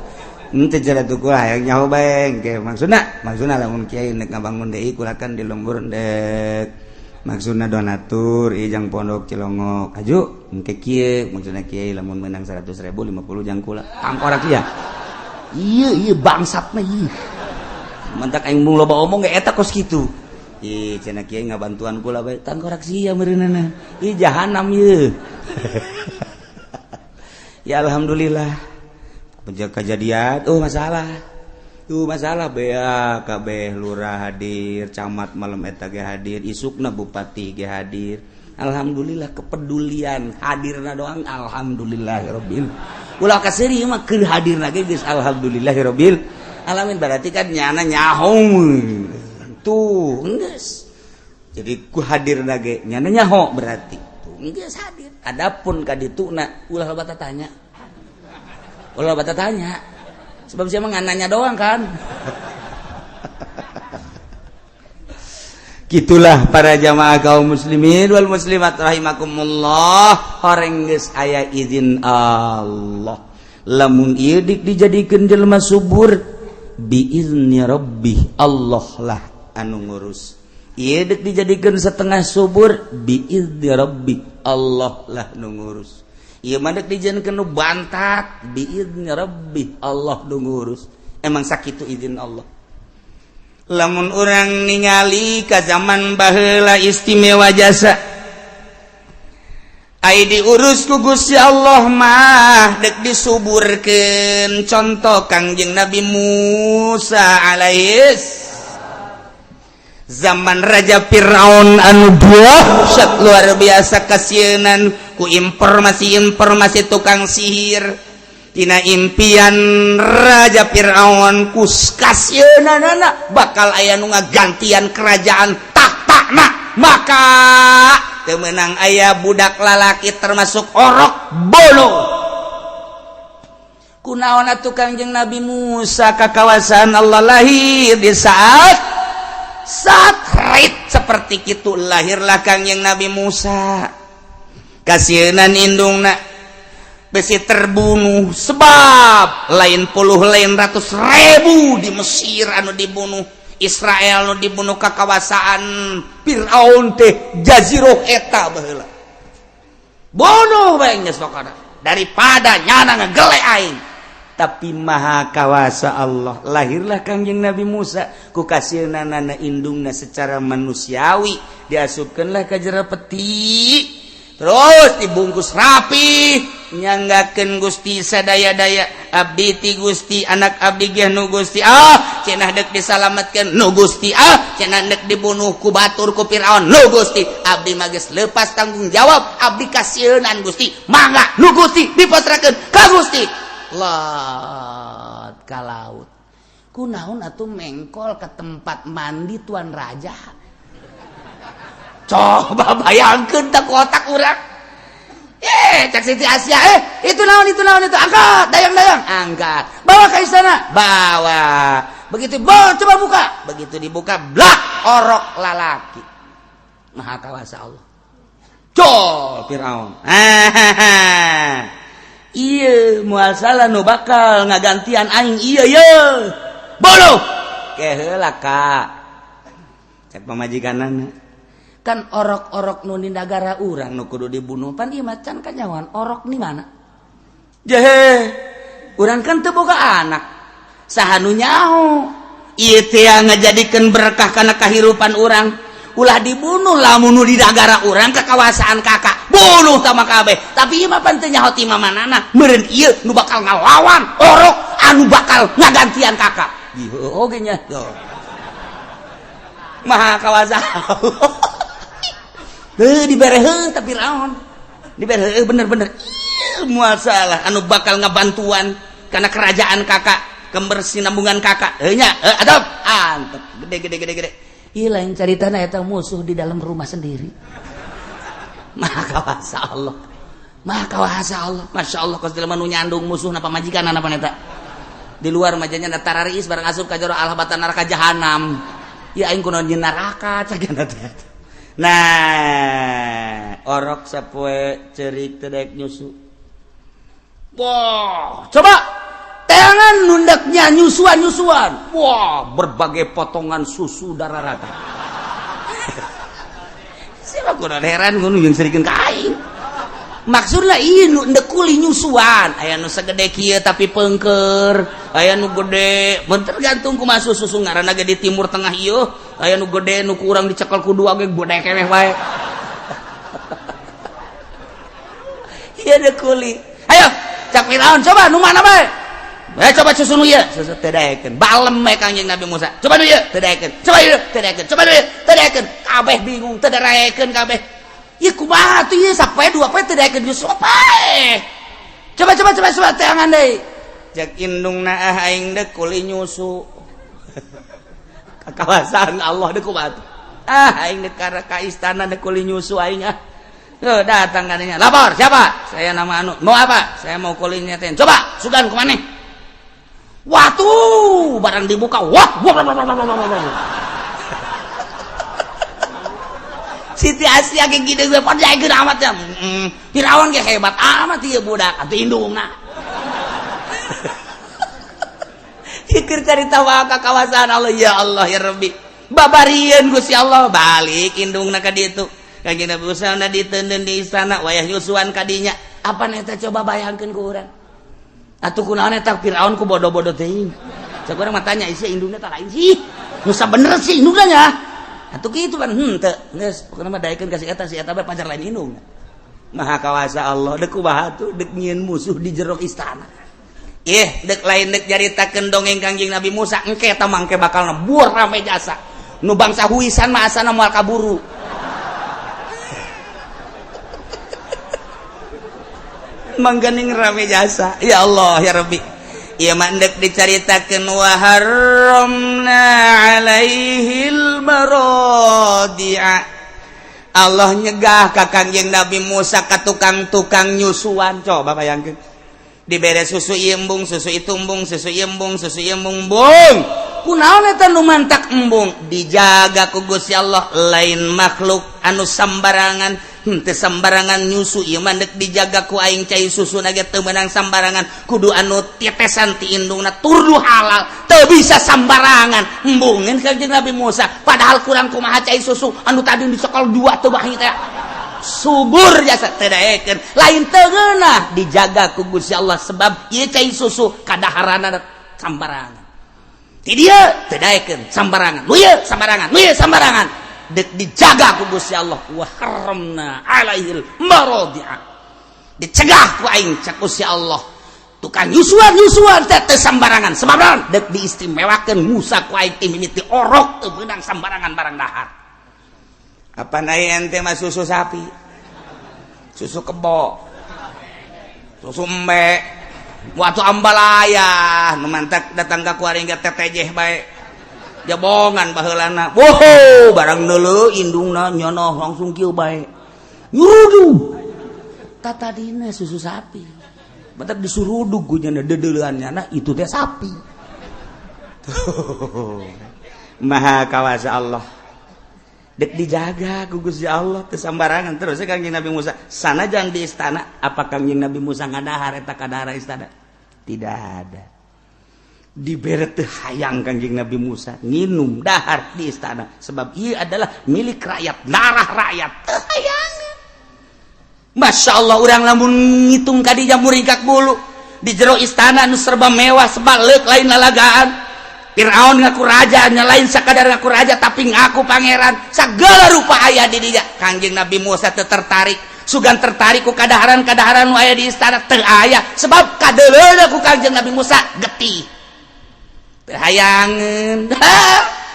Ente cara tuh kula hayang nyaho bae engke maksudna, maksudna lamun kiai nek ngabangun deui kula kan di lembur dek. Maksudna donatur ieu jang pondok Cilongok. Aju engke kieu maksudna kiai lamun menang 100.000 50 jang kula. Tangkorak ieu. Iya iya bangsatna ieu. Mantak aing mung loba omong ge eta kos kitu. Ih cenah kiai ngabantuan kula bae tangkorak sia meureunana. Ih jahanam ieu. Ya alhamdulillah. Kejadian oh masalah. Tuh masalah bea kabeh lurah hadir, camat malam eta ge hadir, isukna bupati ge hadir. Alhamdulillah kepedulian hadirna doang alhamdulillahirabbil. Ulah kaseuri mah keur hadirna ge geus alhamdulillahirabbil alamin, berarti kan nyana nyaho. Tuh geus. Jadi ku hadirna ge nyana nyaho berarti. Tuh geus hadir. Adapun ka dituna ulah loba tanya. Ulah loba tanya. Sebab saya mah nanya doang kan. Gitulah para jamaah kaum muslimin wal muslimat rahimakumullah, horeng geus aya izin Allah. Lamun ieu dik dijadikeun jelema subur biizni rabbih, Allah lah anu ngurus. Ieu dik dijadikeun setengah subur biizni rabbih, Allah lah nu ngurus. Ieu mah dek dijadikeun nu bantat biizni rabbih, Allah nu ngurus. Emang sakitu izin Allah. Lamun urang ningali ka zaman baheula istimewa jasa ai diurus ku Gusti Allah mah dek disuburkeun. Contoh Kangjeng Nabi Musa alaihis zaman Raja Firaun anu dahsyat luar biasa kasieunan ku informasi-informasi tukang sihir. Tina impian Raja Fir'aun kus kasieunanana bakal aya nu ngagantian kerajaan tahtana, maka teu meunang aya budak lalaki termasuk orok bolo. Kunaon atuh Kangjeng Nabi Musa ka kawasan Allah lahir di saat saat rit seperti kitu lahirlah Kangjeng Nabi Musa. Kasieunan indungna besi terbunuh sebab lain puluh lain ratus ribu di Mesir anu dibunuh, Israel anu dibunuh ke kawasan Fir'aun teh jazirah eta baheula bunuh bae geus pokona daripada nyana ngegele aing. Tapi maha kawasa Allah, lahirlah Kangjeng Nabi Musa ku kasieunana indungna secara manusiawi diasupkeunlah ka jero peti terus dibungkus rapi nyanggakeun Gusti sadaya-daya abdi ti Gusti anak abdi ge nu Gusti ah cenah deuk disalametkeun nu Gusti ah cenah deuk dibunuh ku batur ku Firaun nu Gusti abdi mah geus lepas tanggung jawab abdi kasieunan Gusti mangga nu Gusti dipasrahkeun ka Gusti lot ka laut kunaon atuh mengkol ke tempat mandi tuan raja. Coba bayangkeun tak otak urang. Cak Siti Asia, itu naon itu naon itu, angkat, dayang-dayang, angkat. Bawa ke istana, bawa. Begitu, bawa, coba buka. Begitu dibuka, blak, orok lalaki. Maha kawasa Allah. Col Firaun. Iya, moal salah nu bakal ngagantian aing iya ye. Bolo. Keheula ka. Cek pamajikanana. Kan orok-orok nu di nagara urang nu kudu dibunuh pan ieu macan kanyawan orok di mana jehe urang kan teu boga anak saha nu nyaho ieu teh ngajadikeun berkah kana kahirupan urang ulah dibunuh lamun nu di nagara urang ka kawasaan kakak bunuh tama kabeh tapi ieu mah pan teu nyaho ti mamanana meureun ieu nu bakal ngalawan orok Anu bakal ngagantian kakak. Ieu oge nya. Maha kawasa Allah. Heuh dibere heuh tapi Firaun. Dibere heuh bener-bener. Ieu moal salah anu bakal ngabantuan karena kerajaan kakak, kebersinambungan kakak. Heuh nya, heuh adab. Antep gede gede gede gede. Ieu lain caritana eta musuh di dalam rumah sendiri. Maha kawasa Allah. Maha kawasa Allah. Masya Allah kos jelema nu nyandung musuhna pamajikan apa eta. Di luar majanya da tarariis barang asup ka jero alhabatan neraka jahanam. Ya aing kunaon nyeun neraka cagana teh. Nah, orok sapoe ceurik teu daek nyusu. Wah, coba teangan nundaknya nyusuan-nyusuan. Wah, berbagai potongan susu darah rata. Siapa kudu heran ngono jeung serikeun ka aing. Maksudna ieu nu endek kuli nyusuan, aya nu sagede kieu tapi pengker, aya nu gede, mun tergantung kumaha susu ngaranna ge di Timur Tengah ieu, aya nu gede nu kurang dicekel ku dua ge gede keneh wae. Ieu deuk kuli. Ayo, cak Firaun coba nu mana bae? Coba susu nu ieu, susu teu daekeun. Balem we Kangjeng Nabi Musa. Coba nu ieu, teu daekeun. Coba ieu, teu daekeun. Coba nu ieu, teu daekeun. Kabeh bingung, teu daekeun kabeh. Ieu kumaha tuh ieu sapoe dua poe teu daekeun nyusu apa? Coba coba coba coba teangan deui. Cek indungna ah aing deuk kuli nyusu. Kakawasan Allah deuk kumaha tuh? Ah aing deuk ka istana deuk kuli nyusu aing ah. Tuh datang katanya. Lapor siapa? Saya nama anu. Mau apa? Saya mau kulinya teh. Coba sugan kumaneh? Wah tuh barang dibuka. Wah, wah, wah, wah, wah, wah, wah. Siti Asia kayak gini gue pada gede amat ya. Firaun kayak hebat amat ieu budak atuh indungna. Pikir carita wae ka kawasan Allah ya Allah ya Rabbi. Babarieun Gusti Allah balik indungna ka ditu. Kanjeng Nabi Musa na diteundeun di istana wayah nyusuan kadinya. Apa eta coba bayangkeun ku urang. Atuh kunaon eta Firaun ku bodoh-bodoh teuing. Cek urang mah tanya isi indungna tah lain sih. Nu sabener sih indungna nya. Atuh kitu kan henteu. Geus pokona mah daekeun ka si eta bae pacar lain indungna. Maha kawasa Allah deuk kumaha tuh deuk nyieun musuh di jero istana. Ih, deuk lain deuk nyaritakeun dongeng Kangjeng Nabi Musa engke eta mangke bakal nebur rame jasa. Nu bangsa huisan mah asana moal kaburu. Mangganing rame jasa. Ya Allah ya Rabbi. Ieu mah endek dicaritakeun wa harramna alaihil maradi'a. Allah nyegah ka Kangjeng Nabi Musa ka tukang-tukang nyusuan. Coba bayangkeun. Dibere susu ieu embung, susu itu embung, susu ieu embung, susu ieu embung, embung. Kunaon eta nu mantak embung? Dijaga ku Gusti Allah lain makhluk anu sambarangan. Henteu sambarangan nyusu ieu mah deuk dijaga ku aing cai susuna ge teu meunang sambarangan, kudu anu tetesan ti indungna turdu halal, teu bisa sambarangan. Embungeun Kangjeng Nabi Musa, padahal kurang kumaha cai susu anu tadi dicekel dua teu bahi teh. Subur jasa teu daekeun, lain teu ngeunah dijaga ku Gusti Allah sebab ieu cai susu kadaharana sambarangan. Ti dieu teu daekeun sambarangan, nu ieu sambarangan, nu ieu sambarangan. Dek dijaga ku Gusti Allah wa haramna alaihil maradi'a. Dicegah ku aing cak Gusti Allah. Tukang nyusuan-nyusuan teh teu sambarangan. Sebab naon? Dek diistimewakeun Musa ku aing ti mimiti orok teu meunang sambarangan barang dahar. Apa aya ente mah susu sapi, susu kebo, susu embe, waktu ambalaya nu mantak datang ka kuaring ge tetejeh bae. Jabongan baheulana. Wow, barang neuleuh indungna nyono langsung kieu bae. Nyurudug. Tatadina susu sapi. Batak disurudug ku nya deudeuleun nyana itu teh sapi. Maha kawasa Allah. Dek dijaga ku Gusti Allah teu sambarangan terus Kangjeng Nabi Musa sanajan di istana apa Kangjeng Nabi Musa ngadahar eta kadahara istana? Tidak ada. Dibere teu hayang Kangjeng Nabi Musa nginum dahar di istana sebab ieu adalah milik rakyat, darah rakyat teu hayang. Masya Allah urang lamun ngitung ka dinya muringkak bulu di jero istana nu serba mewah sebaleuk lain lalagaan. Fir'aun ngaku raja, nya lain sakadar ngaku raja tapi ngaku pangeran. Segala rupa aya di dinya. Kangjeng Nabi Musa teu tertarik. Sugan tertarik ku kadaharan-kadaharan nu aya di istana teu aya, sebab kadeuleuna ku Kangjeng Nabi Musa getih. Teu hayangeun.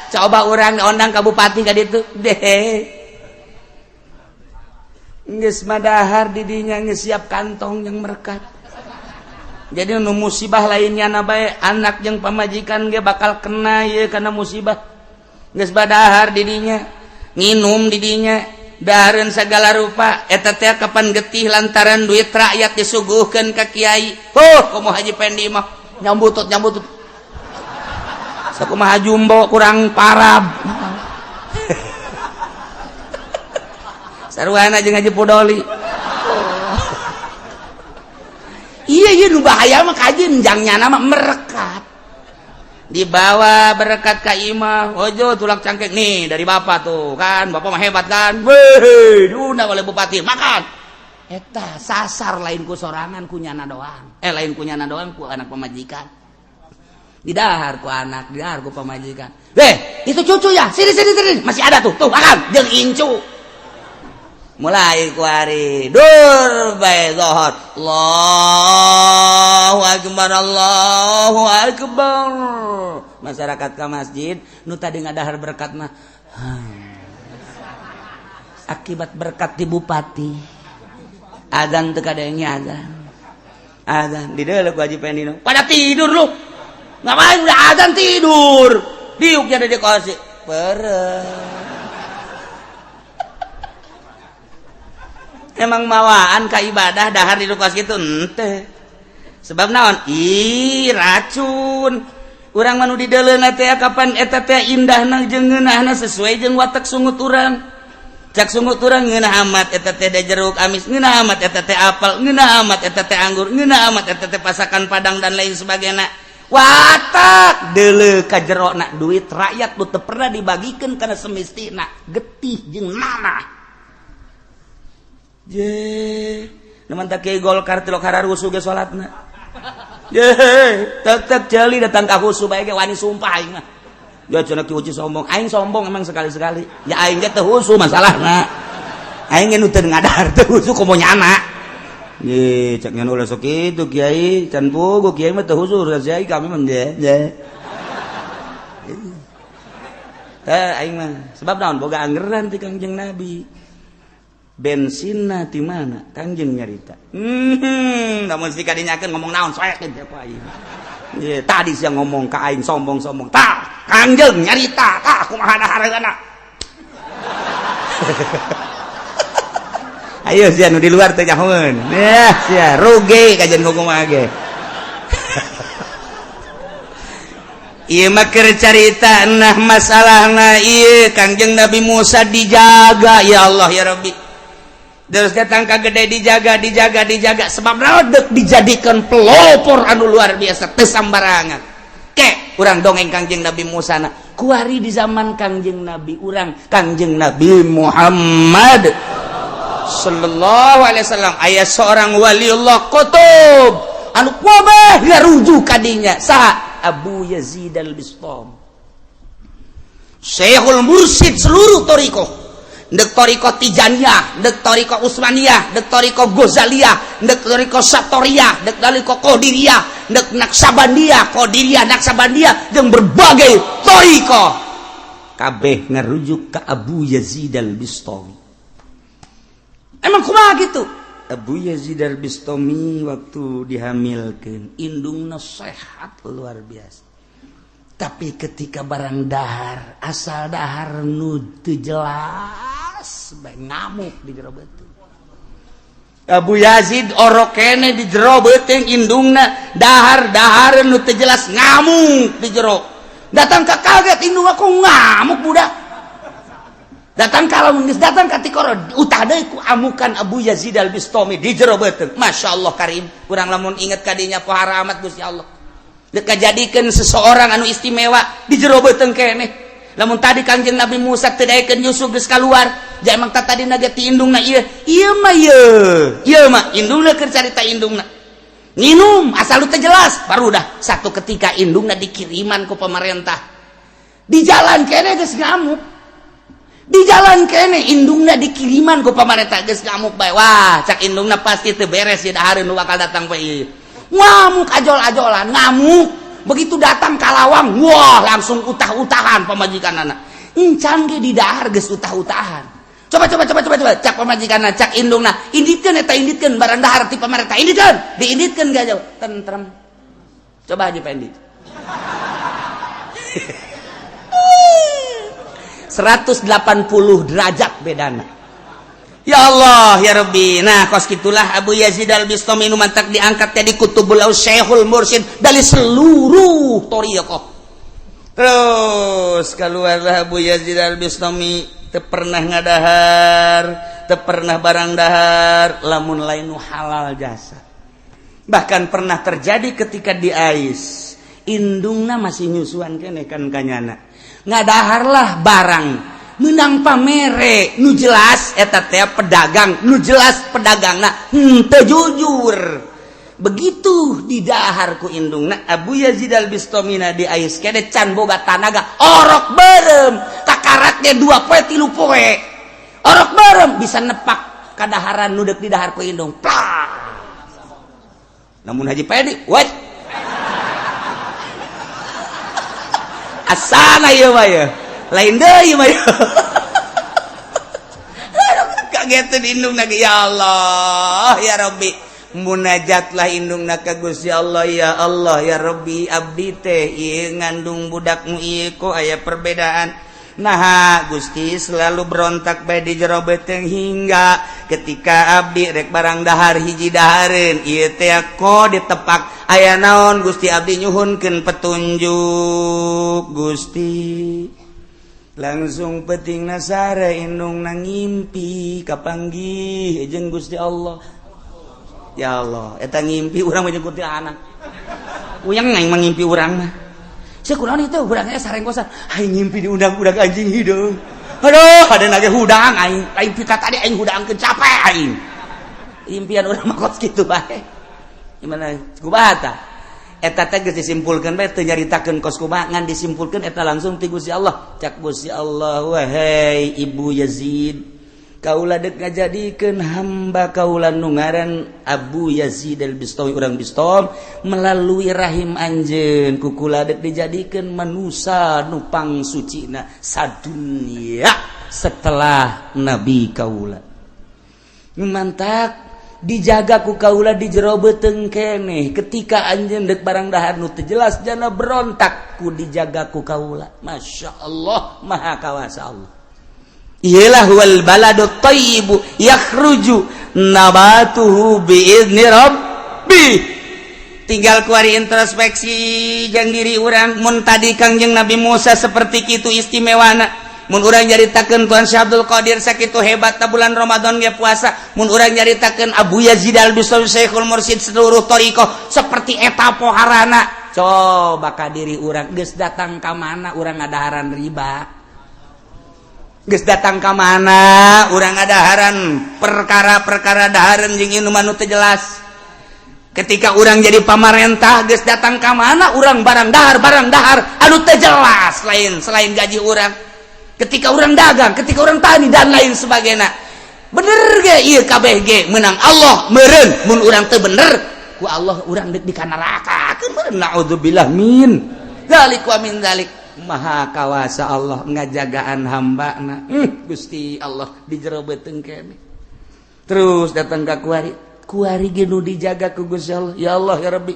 Coba urang diondang ka bupati ka ditu. Deh. Geus madahar di dinya, geus siap kantong yang merekat. Jadi nu musibah lainnya na bae, anak jeung pamajikan ge bakal kena ieu kana musibah. Geus badahar di dinya, nginum di dinya, dahareun segala rupa. Eta teh kapan getih lantaran duit rakyat disuguhkeun ka kiai. Huh, komo Haji Pendi mah nyambutut nyambutut. Sakumaha jumbo kurang parab. Sarwana jeung Haji Pudoli. Oh. Iya iya nu bahaya mah kajeun jangnya nama merekat. Dibawa berkat ka imah, ojo tulak cangkek nih dari bapak tuh kan, bapak mah hebat kan. Weh, diundang oleh bupati, makan. Eta sasar lain ku sorangan, ku nyana doang. Lain ku nyana doang, ku anak pamajikan. Didahar ku anak, didahar ku pamajikan. Weh, itu cucu ya, sini sini sini, masih ada tuh, tuh makan jeung incu. Mulai kuari dur bae zohor, Allahu akbar, Allahu akbar. Masyarakat ka masjid nu tadi ngadahar berkat mah akibat berkat di bupati. Azan teu kadenge azan. Azan di deuleu ku Haji Pendino. Pada tidur lu. Ngapain udah azan tidur. Diuk jadi di kosi. Pereh. Emang mawaan ka ibadah dahar di kos kitu henteu. Sebab naon? Ih, racun. Urang mah nu di deuleuna teh kapan eta teh indahna jeung ngeunahna sesuai jeung watak sungut urang. Cak sungut urang ngeunah amat eta teh jeruk amis, ngeunah amat eta teh apel, ngeunah amat eta teh anggur, ngeunah amat eta teh pasakan padang dan lain sebagainya. Watak deuleu ka jerona duit rakyat nu teu pernah dibagikeun kana semestina, getih jeung nanah. Je, neman tak kiai Golkar tilok hararusuh ge salatna. Je, tek-tek jeli datang ka husu bae ge wani sumpah aing mah. Ya cenah ki uci sombong, aing sombong emang sekali-sekali. Ya aing ge teu husu masalahna. Aing ge nu teu ngadahar teu husu komo nyana. Ye, cek ngan ulah sok kitu kiai, can puguh kiai mah teu husu kiai kami mah je. Je. Teh aing mah sebab naon boga anggeran ti Kangjeng Nabi. Bensinna ti mana? Kangjeng nyarita. Namun si kadinyakeun ngomong naon soekeun ku aing. Ye, tadi sia ngomong ka aing sombong-sombong. Tah, Kangjeng nyarita, tah kumaha dahareunana. Ayo sia nu di luar teh nyahoeun. Yah, sia rugi kajian kumaha ge. Ieu mah keur carita nah masalahna ieu Kangjeng Nabi Musa dijaga ya Allah ya Rabbi. Terus datang ka gede dijaga dijaga dijaga sebab rodek dijadikan pelopor anu luar biasa teu sambarangan. Ke urang dongeng Kangjeng Nabi Musa na kuari di zaman Kangjeng Nabi urang Kangjeng Nabi Muhammad sallallahu alaihi wasallam aya seorang waliullah qutub anu kabeh ngarujuk ka dinya saha Abu Yazid Al-Bistami, Syekhul Mursyid seluruh thariqah. Ndek thariqah Tijaniyah, ndek thariqah Utsmaniyah, ndek thariqah Ghazaliyah, ndek thariqah Satoriyah, ndek thariqah Qadiriyah, ndek Naksabandiyah, Qadiriyah, Naksabandiyah jeung berbagai thariqah kabeh ngarujuk ka Abu Yazid Al-Bistami. Emang kumaha gitu? Abu Yazid Al-Bistami waktu dihamilkeun indungna sehat luar biasa. Tapi ketika barang dahar, asal dahar nu teu jelas bae ngamuk di jero beuteung. Abu Yazid orok kene di jero beuteung indungna dahar-dahar nu teu jelas ngamuk di jero. Datang ka kaget indung aku ngamuk budak. Datang kalau geus datang ka tikoro utah deui ku amukan Abu Yazid Al-Bistami di jero beuteung. Masya Allah karim, urang lamun inget ka dinya pohara amat Gusti Allah. Dek kajadikeun seseorang anu istimewa di jero beuteung keneh. Lamun tadi Kangjeng Nabi Musa teu daekeun Yusuf geus kaluar, ja emang tadi tadina ge ti indungna ieu. Ieu mah ieu. Ieu mah indungna keur carita indungna. Nginum asal lu teu jelas, baru dah satu ketika indungna dikiriman ku pemerintah. Di jalan keneh geus ngamuk. Di jalan kene indungna dikiriman ku pamarentah, geus ngamuk bae. Wah, cak indungna, pasti teu beres ya dahareun nu bakal datang bae ieu. Ngamuk ajol-ajolan, ngamuk. Begitu datang ka lawang, wah, langsung utah-utahan pamajikan anak. Encan ge di dahar geus utah-utahan. Coba, coba, coba, coba, coba, cak pamajikan, cak indungna, inditkeun eta, inditkeun barang dahar ti pamarentah, inditkeun. Diinditkeun gak jauh, tentrem. Coba aja Pendi. 180 derajat bedana. Ya Allah ya Rabbi. Nah, kos gitulah Abu Yazid Al Bistami nu mantak diangkat jadi kutubul syekhul mursyid dari seluruh thoriqoh. Terus keluarlah Abu Yazid Al Bistami, teu pernah ngadahar, teu pernah barang dahar lamun lain nu halal jasa. Bahkan pernah terjadi ketika di Ais, indungna masih nyusuan kene kan kanyana, ngadaharlah barang menang pamere nu jelas eta teh pedagang, nu jelas pedagangna henteu jujur. Begitu didahar ku indungna, Abu Yazid Al Bistomina di ais kene can boga tanaga, orok beureum kakaraknya 2 poe, 3 poe, orok beureum bisa nepak kadaharan nu deuk didahar ku indung. Plak. Namun Haji Pedi, what asana ieu mah ya lain deui mah ya. Kagetan indungna, ya Allah ya Rabbi. Munajatlah indungna ka Gusti Allah, ya Allah ya Rabbi, abdi teh ieu ngandung budakmu ieu kok aya perbedaan. Nah, Gusti, selalu berontak bae di jero beteng hingga ketika abdi rek barang dahar hiji dahareun ieu teh kok ditepak aya naon. Gusti, abdi nyuhunkeun petunjuk, Gusti. Langsung peting nasara indung ngimpi kapanggih jeung Gusti Allah. Ya Allah, eta ngimpi urang mah jeung anak uyang aing mah ngimpi urang mah. Sia kunaon itu urangnya sarenggosan aing ngimpi diundang-undang anjing hideung. Aduh, ada nage hudang aing, aing pika tadi aing hudangkeun, capek aing. Impian urang mah kos kitu bae. Gimana kumaha tah eta teh? Geus disimpulkeun bae, teu nyaritakeun kos kumaha, ngan disimpulkeun eta langsung ti Gusti Allah. Cak Gusti Allah, wahai Ibu Yazid, kaula dek ngajadikeun hamba kaula nu ngaran Abu Yazid Al Bistami urang Bistom melalui rahim anjeun, ku kula dek dijadikeun manusa nu pangsucina sadunya setelah nabi kaula. Mantak dijaga ku kaula di jero beuteung keneh. Ketika anjeun dek barang dahar nu teu jelas jana berontak, ku dijaga ku kaula. Masya Allah, maha kawasa Allah. Iyalah, wal baladu thayyibu yakhruju nabatuhu biizni rabbi. Tinggal kuari introspeksi jang diri urang. Mun tadi Kangjeng Nabi Musa seperti kitu istimewana, mun urang nyaritakeun Tuan Syekh Abdul Qadir sakitu hebat bulan Ramadan ge puasa, mun urang nyaritakeun Abu Yazid Al Bistami Syekhul Mursyid seluruh thoriqoh seperti eta poharana, coba ka diri urang, geus datang ka mana urang ngadaharan riba? Geus datang ka mana urang ngadaharan perkara-perkara dahareun jeung inuman nu teu jelas? Ketika urang jadi pamarentah, geus datang ka mana urang barang dahar, barang dahar anu teu jelas lain selain gaji urang? Ketika urang dagang, ketika urang tani, dan lain sebagainya, bener ge ieu kabeh ge menang Allah meureun. Mun urang teu bener, ku Allah urang deuk di neraka meureun. Naudzubillah min dzalik wa min dzalik. Maha kawasa Allah ngajagaan hamba na. Gusti Allah di jero beuteung kene. Terus datang ka kuari, kuari ge nu dijaga ku Gusti Allah. Ya Allah ya Rabbi,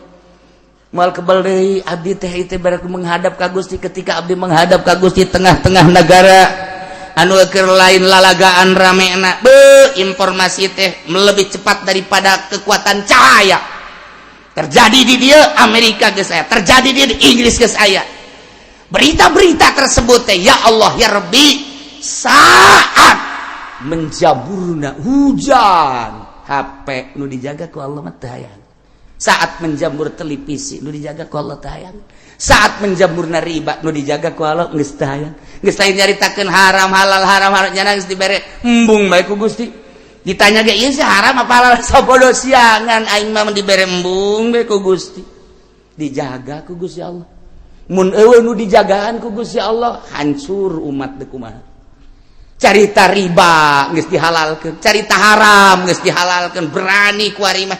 moal kebal deui abdi teh teh baraku menghadap ka Gusti. Ketika abdi menghadap ka Gusti tengah-tengah negara anu keur lain lalagaan ramena be, informasi teh lebih cepat daripada kekuatan cahaya. Terjadi di dia Amerika geus aya, terjadi di Inggris geus aya berita-berita tersebut teh. Ya Allah ya Rabbi, saat menjaburna hujan, HP nu dijaga ku Allah mah teu hayang. Saat menjamur televisi, nu dijaga ku Allah teu hayang. Saat menjamurna riba, nu dijaga ku Allah geus teu hayang. Geus lain nyaritakeun haram halal, haram halal, nyana geus dibere embung bae ku Gusti. Ditanya ge, ieu sih haram apa halal, sabodo siangan aing mah dibere embung bae ku Gusti. Dijaga ku Gusti Allah. Mun eueuh nu dijagaan ku Gusti Allah, hancur umat deuk kumaha. Carita riba geus dihalalkeun, carita haram geus dihalalkeun, berani kuari mah.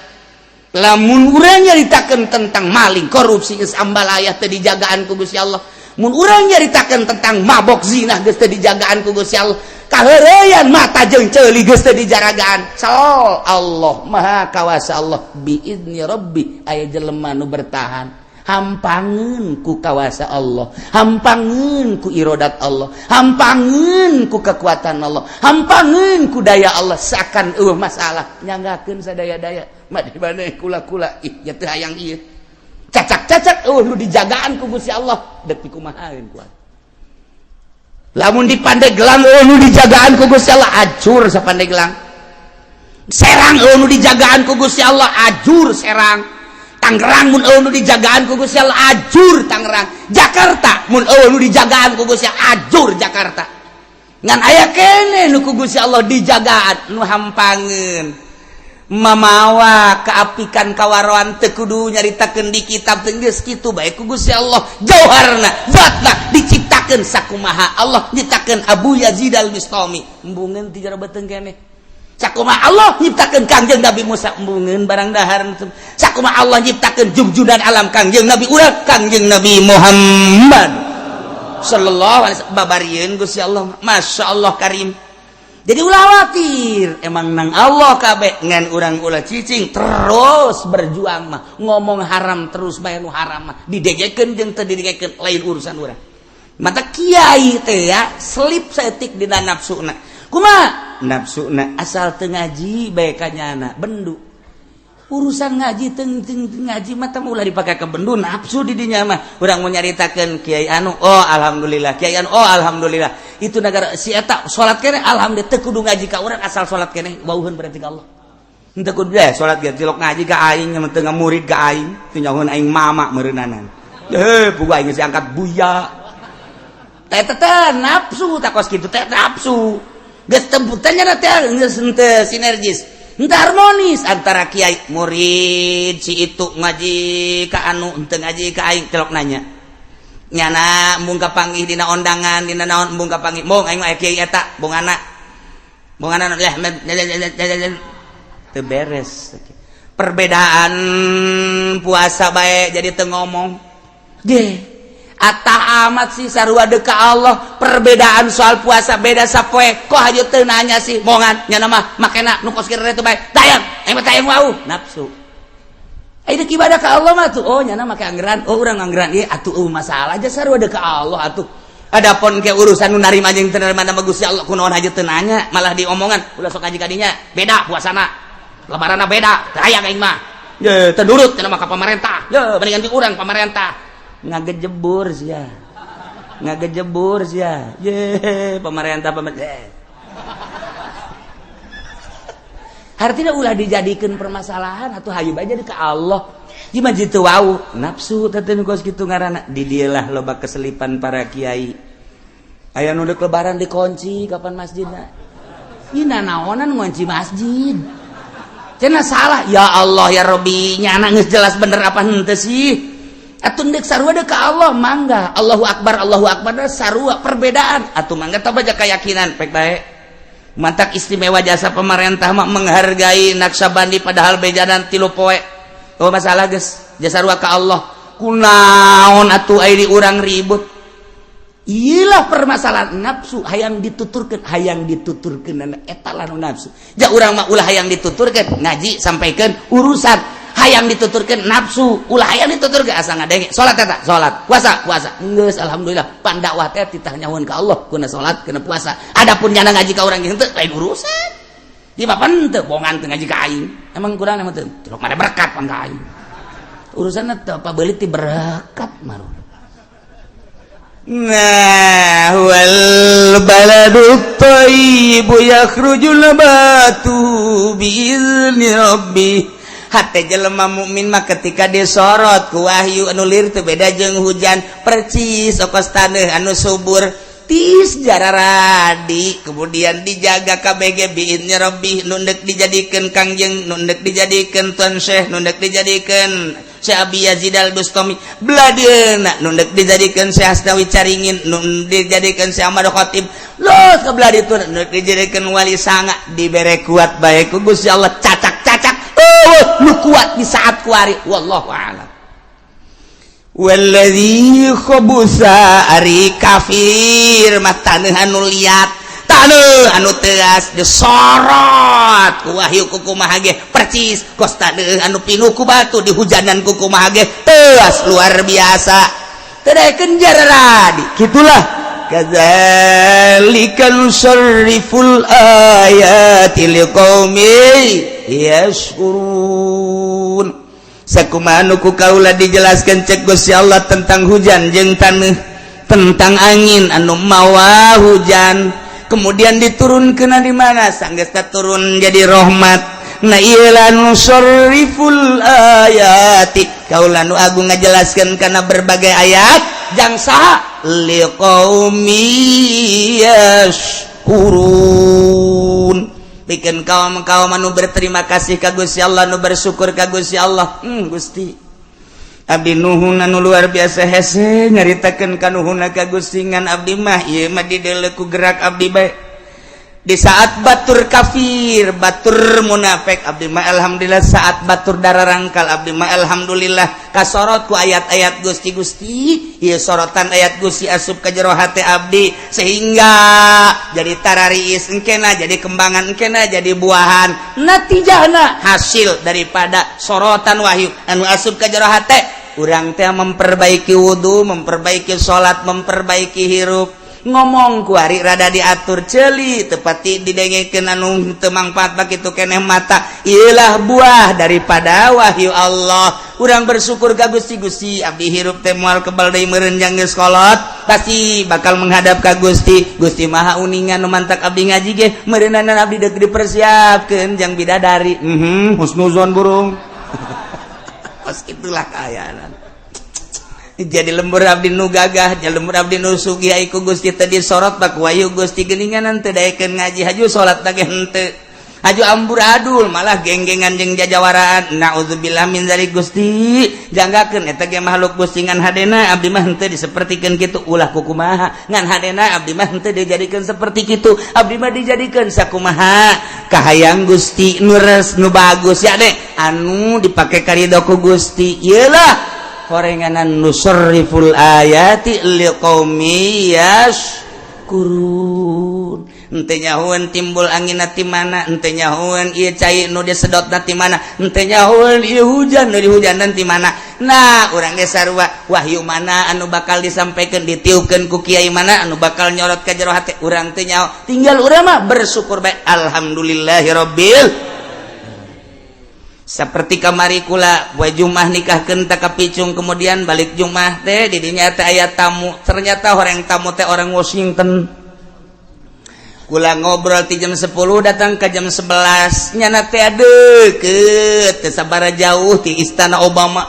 Lamun urang nyaritakeun tentang maling, korupsi, geus ambalayah, teu dijagaan ku Gusti Allah. Mun urang nyaritakeun tentang mabok, zina, geus teu dijagaan ku Gusti Allah. Kaheureuyan mata jeung ceuli geus teu dijaragaan. Sal Allah Maha Kawasa, Allah biizni rabbi aya jelema nu bertahan, hampangeun ku kawasa Allah, hampangeun ku irodat Allah, hampangeun ku kekuatan Allah, hampangeun ku daya Allah, seakan eueuh masalah, nyanggakeun sadaya-daya mah di mana kula-kula ih ya teu hayang ieu, cacak-cacak eueuh nu dijagaan ku Gusti Allah, deuk dikumahaeun kuat. Lamun di Pandeglang eueuh nu dijagaan ku Gusti Allah, ajur sapandeglang. Serang eueuh nu dijagaan ku Gusti Allah, ajur Serang. Tangerang mun eueuh nu dijagaan ku Gusti Allah, ajur Tangerang. Jakarta mun eueuh nu dijagaan ku Gusti Allah, ajur Jakarta. Ngan aya kene nu ku Gusti Allah dijagaan, nu hampangeun mamawa keapikan kawaroan, teu kudu nyaritakeun di kitab, teu geus kitu bae ku Gusti Allah. Jauharna, zatna diciptakeun sakumaha Allah nyiptakeun Abu Yazid Al-Bistami, embungeun ti jero beuteung keneh. Sakumaha Allah nyiptakeun Kangjeng Nabi Musa, embungeun barang dahar. Sakumaha Allah nyiptakeun jugjudan alam Kangjeng Nabi urang, Kangjeng Nabi Muhammad sallallahu alaihi wasallam, babarieun Gusti Allah, Masya Allah karim. Jadi ulah khawatir, emang nang Allah kabeh, ngan urang ulah cicing, terus berjuang mah. Ngomong haram terus bae, nu haram mah didegekeun jeung teu didegekeun lain urusan urang. Mata kiai teh ya selip saeutik dina nafsuna. Kumaha nafsuna? Asal teu ngaji bae kanyana bendu. Urusan ngaji teng teng ngaji mah teh ulah dipake ke bendu nafsu di dinya mah. Urang mau nyaritakeun kiai anu, oh alhamdulillah, kiai anu, oh alhamdulillah, itu negara si eta salat keneh, alhamdulillah. Teu kudu ngaji ka urang, asal salat keneh wauheun berarti ka Allah. Henteu kudu deh salat ge tilok ngaji ka aing, teu murid ka aing, teu nyahoeun aing mama meureunnanan. Heh, pugu aing geus angkat buya. Teh teh nafsu tak kos kitu teh nafsu. Geus temputannya teh geus henteu sinergis, henteu harmonis antara kiai murid. Si itu ngaji ka anu, henteu ngaji ka aing, celok nanya. Nyana embung kapanggih dina ondangan, dina naon embung kapanggih. Mong aing mah kiai eta, bongana. Bongana lah teu beres. Perbedaan puasa bae jadi teu ngomong. Ge atah amat sih, sarua deka Allah. Perbedaan soal puasa beda sapoe, kok hajo teu nanya sih, mongan nyana mah makena nu kos kieu bae tayang aing mah tayang wau nafsu. Ayo ibadah ka Allah mah tuh, oh nyana make anggaran, oh urang anggaran ieu atuh, oh masalah aja, sarua deka Allah atuh. Adapun ke urusan nu narima jeung teu narima nama Gusti Allah, kunaon hajo teu nanya, malah diomongan ulah sok ngaji kadinya, beda puasana, lebaranna beda, teu aya aing mah. Ye, teu nurut cenah mah ka pamarentah. Ye, mendingan di urang pamarentah. Ngagejebur sia, ngagejebur sia, ye pemerintah, pemerintah. Artinya ulah dijadikan permasalahan atau hayu aja ke Allah. Gimana jitu wau nafsu teh kos kitu ngaranna. Di dialah loba keselipan para kiai. Aya nu deuk lebaran dikunci kapan masjidna. Ieu naonan ngunci masjid cenah salah. Ya Allah ya Rabbi, nyana geus jelas bener apa henteu sih? Atuh deuk sarua deuk ka Allah, mangga Allahu akbar, Allahu akbar, sarua perbedaan atuh mangga tah baca keyakinan pek bae. Mantak istimewa jasa pemerintah mah menghargai Naksabandi, padahal bejadan 3 poe. Oh masalah geus jasa sarua ka Allah, kunaon atuh ai di urang ribut? Iyalah permasalahan nafsu, hayang dituturkeun, hayang dituturkeun, eta lah nu nafsu. Ja urang mah ulah hayang dituturkeun, ngaji sampaikan urusan hayang dituturkeun nafsu, ulah hayang dituturkeun, asa ngadenge salat eta salat, puasa puasa, geus alhamdulillah. Pan dakwah teh titah nyahoan ka Allah kuna salat, kuna puasa. Adapun nyana ngaji ka urang henteu, lain urusan. Di papan teu bongan teu ngaji ka aing, emang kurang emang teu celok mana berkat pan ka aing urusanna teu apa beulit ti berkat maru. Nah, wal baladu thayyibu yakhruju nabatu biizni rabbih. Hate jelema mukmin mah ketika disorot ku wahyu anu lir teu beda jeung hujan, percis okos taneuh anu subur tis jararadi, kemudian dijaga KBG biizni rabbih. Nu ndek dijadikeun kangjeng, nu ndek dijadikeun tuan syekh, nu ndek dijadikeun Syekh Abi Yazid Al Bustami beladieuna nu deuk dijadikeun Syekh Asnawi Caringin, nu dijadikeun Syekh Ahmad Khatib los ke belah ditu, nu dijadikeun Wali Sanga, dibere kuat bae ku Gusti Allah. Cacak-cacak oh nu kuat di saat kuari, wallahu a'lam. Walladzi khabusa, ari kafir mah taneuh anu liat, taneuh anu teas, disorot ku wahyu ku kumaha ge percis kos taneuh anu pinuh ku batu, dihujanan ku kumaha ge teas luar biasa, teu daekeun jararadi. Kitulah, kadzalika nusarriful ayati liqaumin yashkurun. Sakumaha nu ku kaula dijelaskan cek Gusti Allah tentang hujan jeung taneuh, tentang angin anu mawa hujan, kemudian diturunkeun di mana, sanggeus turun jadi rahmat. Nah, ieu nusarriful ayati, kaula nu agung ngajelaskeun kana berbagai ayat jang saha? Liqaumi yashkurun, bikin kaum kaum anu berterima kasih ka Gusti Allah, nu bersyukur ka Gusti Allah. Gusti, abdi nuhun anu luar biasa. Hese nyaritakeun kanuhunna ka Gusti, ngan abdi mah ieu mah dideuleu ku gerak abdi bae. Di saat batur kafir, batur munafik, abdi mah alhamdulillah. Saat batur darah rangkal, abdi mah alhamdulillah kasorot ku ayat-ayat Gusti. Gusti, ieu sorotan ayat Gusti asup ka jero hate abdi sehingga jadi tarariis engkena, jadi kembangan engkena, jadi buahan. Natijahna, hasil daripada sorotan wahyu anu asup ka jero hate urang teh memperbaiki wudhu, memperbaiki salat, memperbaiki hirup, ngomong kuari rada diatur, celi tepati didengekeun anu teu mangfaat bakitu keneh mata. Iyalah buah daripada wahyu Allah. Urang bersyukur ka Gusti. Gusti, abdi hirup teh moal kebal deui meureun, jang geus kolot pasti bakal menghadap ka Gusti. Gusti Maha uningan, nu mantak abdi ngaji ge meureunan abdi deuk dipersiapkeun jang bidadari. Husnuzon burung. Kos itulah kaayaan. Jadi lembur abdi nu gagah, jadi lembur abdi nu sugih ai ku Gusti teh disorot bak wahyu Gusti geuningan teu daekeun ngaji, haju salat ge henteu, haju amburadul, malah geng-gengan jeung jajawaraan. Naudzubillah min zalik. Gusti, janggakeun eta ge makhluk Gusti, ngan hadena abdi mah henteu disepertikeun kitu. Ulah kukumaha, ngan hadena abdi mah henteu dijadikeun seperti kitu. Abdi mah dijadikeun sakumaha kahayang Gusti, nu res, nu bagus ya deh, anu dipake karido ku Gusti. Iyalah horenganan nusarriful ayati liqaumi yashkurun. Henteu nyahoeun timbul angin ti mana, henteu nyahoeun ieu cai nu disedot ti mana, henteu nyahoeun ieu hujan nu dihujanan ti mana. Nah, urang ge sarua, wahyu mana anu bakal disampaikan, ditiupkeun ku kiai mana anu bakal nyorot ka jero hate urang teu nyaho. Tinggal urang mah bersyukur bae, alhamdulillahirabbil. Seperti kamari kula poe Jumat nikahkeun tak kapicung, kemudian balik Jumat teh di dinya teh aya tamu. Ternyata orang tamu teh orang Washington. Kula ngobrol di jam 10, datang ke jam 11, nyana teh deket, teu sabara jauh di Istana Obama.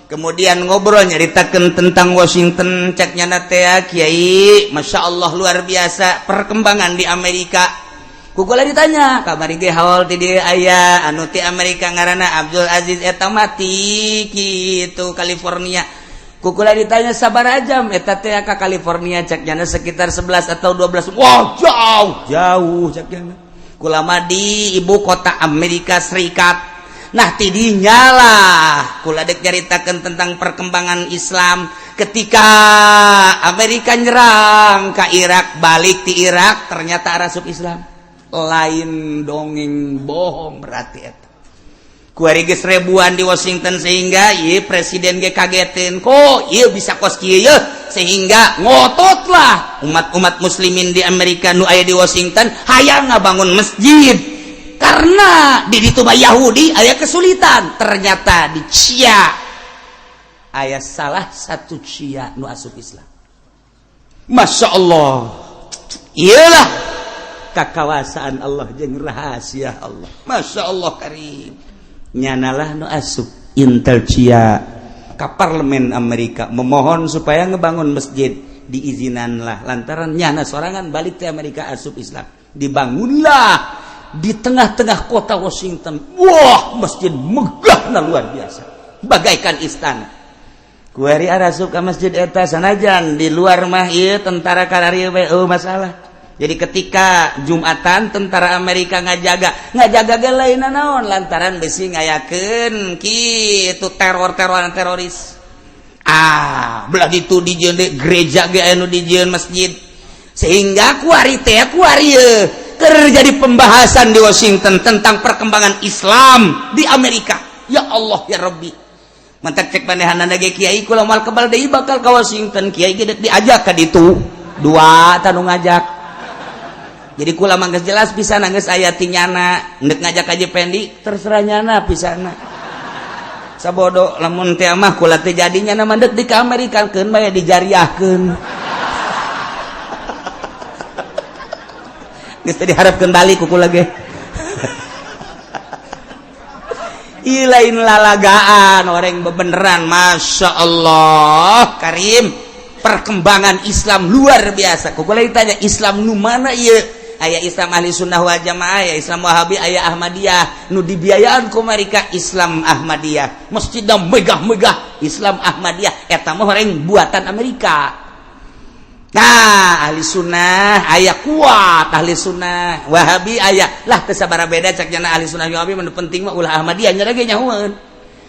Kemudian ngobrol, nyaritakeun tentang Washington. Cek nyana teh, "Kiai, Masya Allah, luar biasa perkembangan di Amerika." Ku kula ditanya, kamari ge haul ti dieu aya anu ti Amerika ngaranna Abdul Aziz, eta mati kitu California. Ku kula ditanya, "Sabaraha jam eta teh ka California?" Cek nyana, "Sekitar 11 atau 12." "Wah, jauh jauh," cek nyana. Kula mah di ibu kota Amerika Serikat. Nah, tidinya lah kula dek nyaritakeun tentang perkembangan Islam ketika Amerika nyerang ke Irak, balik di Irak ternyata arasup Islam. Lain dongeng bohong berarti eta. Kuari geus ribuan di Washington, sehingga ieu presiden ge kagetin, kok ieu bisa kos kieu ye, sehingga ngototlah umat-umat muslimin di Amerika nu aya di Washington hayang ngabangun masjid karena di ditu mah Yahudi aya kesulitan. Ternyata di Cia aya salah satu Cia nu asup Islam. Masya Allah, iyalah kakawasaan Allah jeung rahasia Allah. Masya Allah karim, nyanalah nu asup Intel Cia ka parlemen Amerika memohon supaya ngebangun masjid, diizinanlah lantaran nyana sorangan balik ke Amerika asup Islam. Dibangunlah di tengah-tengah kota Washington, wah, masjid megah, nah, luar biasa. Bagaikan istana. Kuari arasup ka masjid eta sanajan di luar mah ieu tentara kararieu we eueuh masalah. Jadi ketika Jumatan tentara Amerika ngajaga, ngajaga ge lain naon lantaran besi ngayakeun kitu teror-teroran teroris. Ah, belah ditu dijieun gereja ge anu dijieun masjid. Sehingga kuari teh kuari keur jadi pembahasan di Washington tentang perkembangan Islam di Amerika. Ya Allah ya Rabbi. Mantak cek manehanana ge kiai kula moal kebal deui bakal ka Washington, kiai ge deuk diajak ka ditu. Dua tanu ngajak. Jadi kula mah geus jelas pisan geus aya ti nyana, ndek ngajak ka Pendi terserah nyana pisana. Sabodo lamun teh mah kula teh jadi nyana mah deuk di ka Amerika keun bae dijariahkeun. Geus teh diharapkeun balik ku kula ge. Lain lalagaan orang bebeneran, Masya Allah Karim, perkembangan Islam luar biasa. Kok boleh ditanya Islam nu mana ieu? Aya Islam ahli sunnah wal jamaah, aya Islam Wahabi, aya Ahmadiyah. Nu dibiayaan ku mereka Islam Ahmadiyah, masjidna megah-megah Islam Ahmadiyah, eta mah orang buatan Amerika. Nah, ahli sunnah aya kuat, ahli sunnah Wahabi aya lah teu sabaraha beda cak nyana ahli sunnah Wahabi, mah penting mah ulah Ahmadiyah nya ge nyahoeun.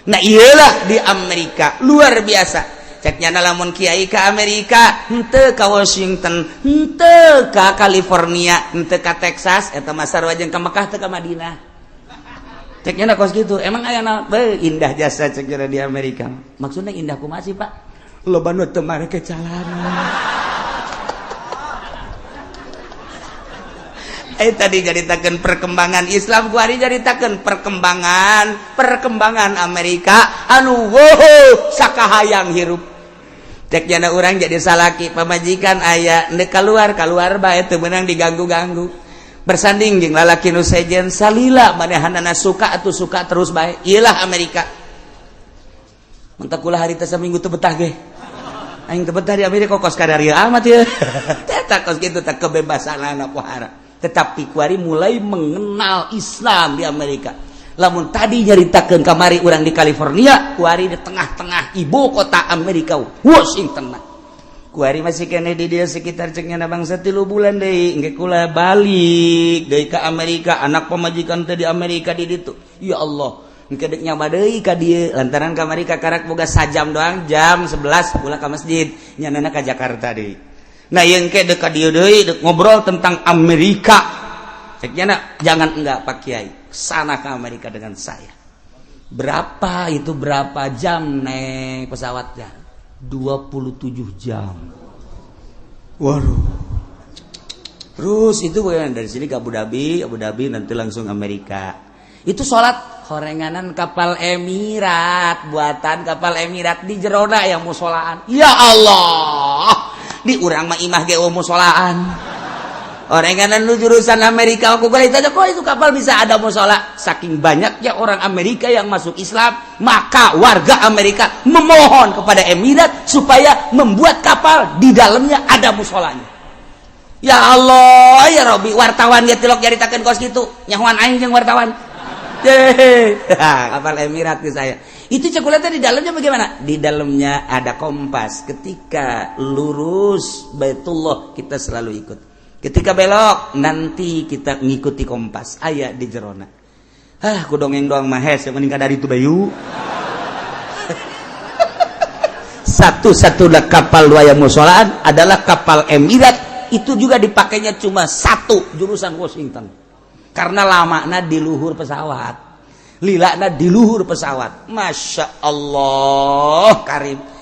Nah, iyalah di Amerika luar biasa. Cek nyana lamun kiai ka Amerika, henteu ka Washington, henteu ka California, henteu ka Texas, eta mah sarua jeung ka Mekah teu ka Madinah. Cek nyana kos kitu, emang aya naon? Beuh, indah jasa cek nyana di Amerika. Maksudna indah kumaha sih, Pak? Loba nu teu mareke calana. Tadi nyaritakeun perkembangan Islam, kuari nyaritakeun perkembangan Amerika anu wow sakahayang hirup. Cek jana urang jadi salaki pamajikan aya ndek keluar keluar bae teu meunang diganggu-ganggu. Bersanding jeung lalaki nu sejen salila manehanana suka atuh suka terus bae. Iyalah Amerika. Mentak kula harita saminggu teu betah ge. Aing teu betah di Amerika kos kadarieu amat ieu. Eta kos kitu teh kebebasan anak pohara. Tetapi kuari mulai mengenal Islam di Amerika. Lamun tadi nyaritakeun kamari urang di California, kuari di tengah-tengah ibu kota Amerika, Washington. Kuari masih kene di dia sekitar cek nyana bangsa 3 bulan deui, engke kula balik deui ka Amerika, anak pamajikan teh di Amerika di ditu. Ya Allah, engke deuk nyaba deui ka dieu lantaran kamari kakarak boga sajam doang, jam 11 kula ka masjid, nyanana ka Jakarta deui. Nah yang ke dekat dia deui ngobrol tentang Amerika. Cek nyana jangan enggak Pak Kiai, sana ke Amerika dengan saya. Berapa itu berapa jam naik pesawatnya? 27 jam. Waduh. Terus itu bagaimana dari sini ke Abu Dhabi, Abu Dhabi nanti langsung Amerika. Itu sholat horenganan kapal Emirat, buatan kapal Emirat di jerona yang musolaan. Ya Allah. Di urang mah imah ge musolaan. Orenganan lu jurusan Amerika aku boleh tanya kok itu kapal bisa ada musola. Saking banyaknya orang Amerika yang masuk Islam, maka warga Amerika memohon kepada Emirat supaya membuat kapal di dalamnya ada musolanya. Ya Allah, ya Robi, wartawan dia tilok nyaritakeun kos kitu. Nyahoan aing jeung wartawan. Kapal Emirat ke saya. Itu coklatnya di dalamnya bagaimana? Di dalamnya ada kompas. Ketika lurus Baitullah kita selalu ikut. Ketika belok nanti kita ngikuti kompas. Aya di jerona. Ah, ku dongeng doang mah hes, yang mending dari itu bayu. Satu-satunya kapal dua yang musolaan adalah kapal Emirat. Itu juga dipakainya cuma satu jurusan Washington. Karena lamana di luhur pesawat. Lilana di luhur pesawat. Masya Allah Karim.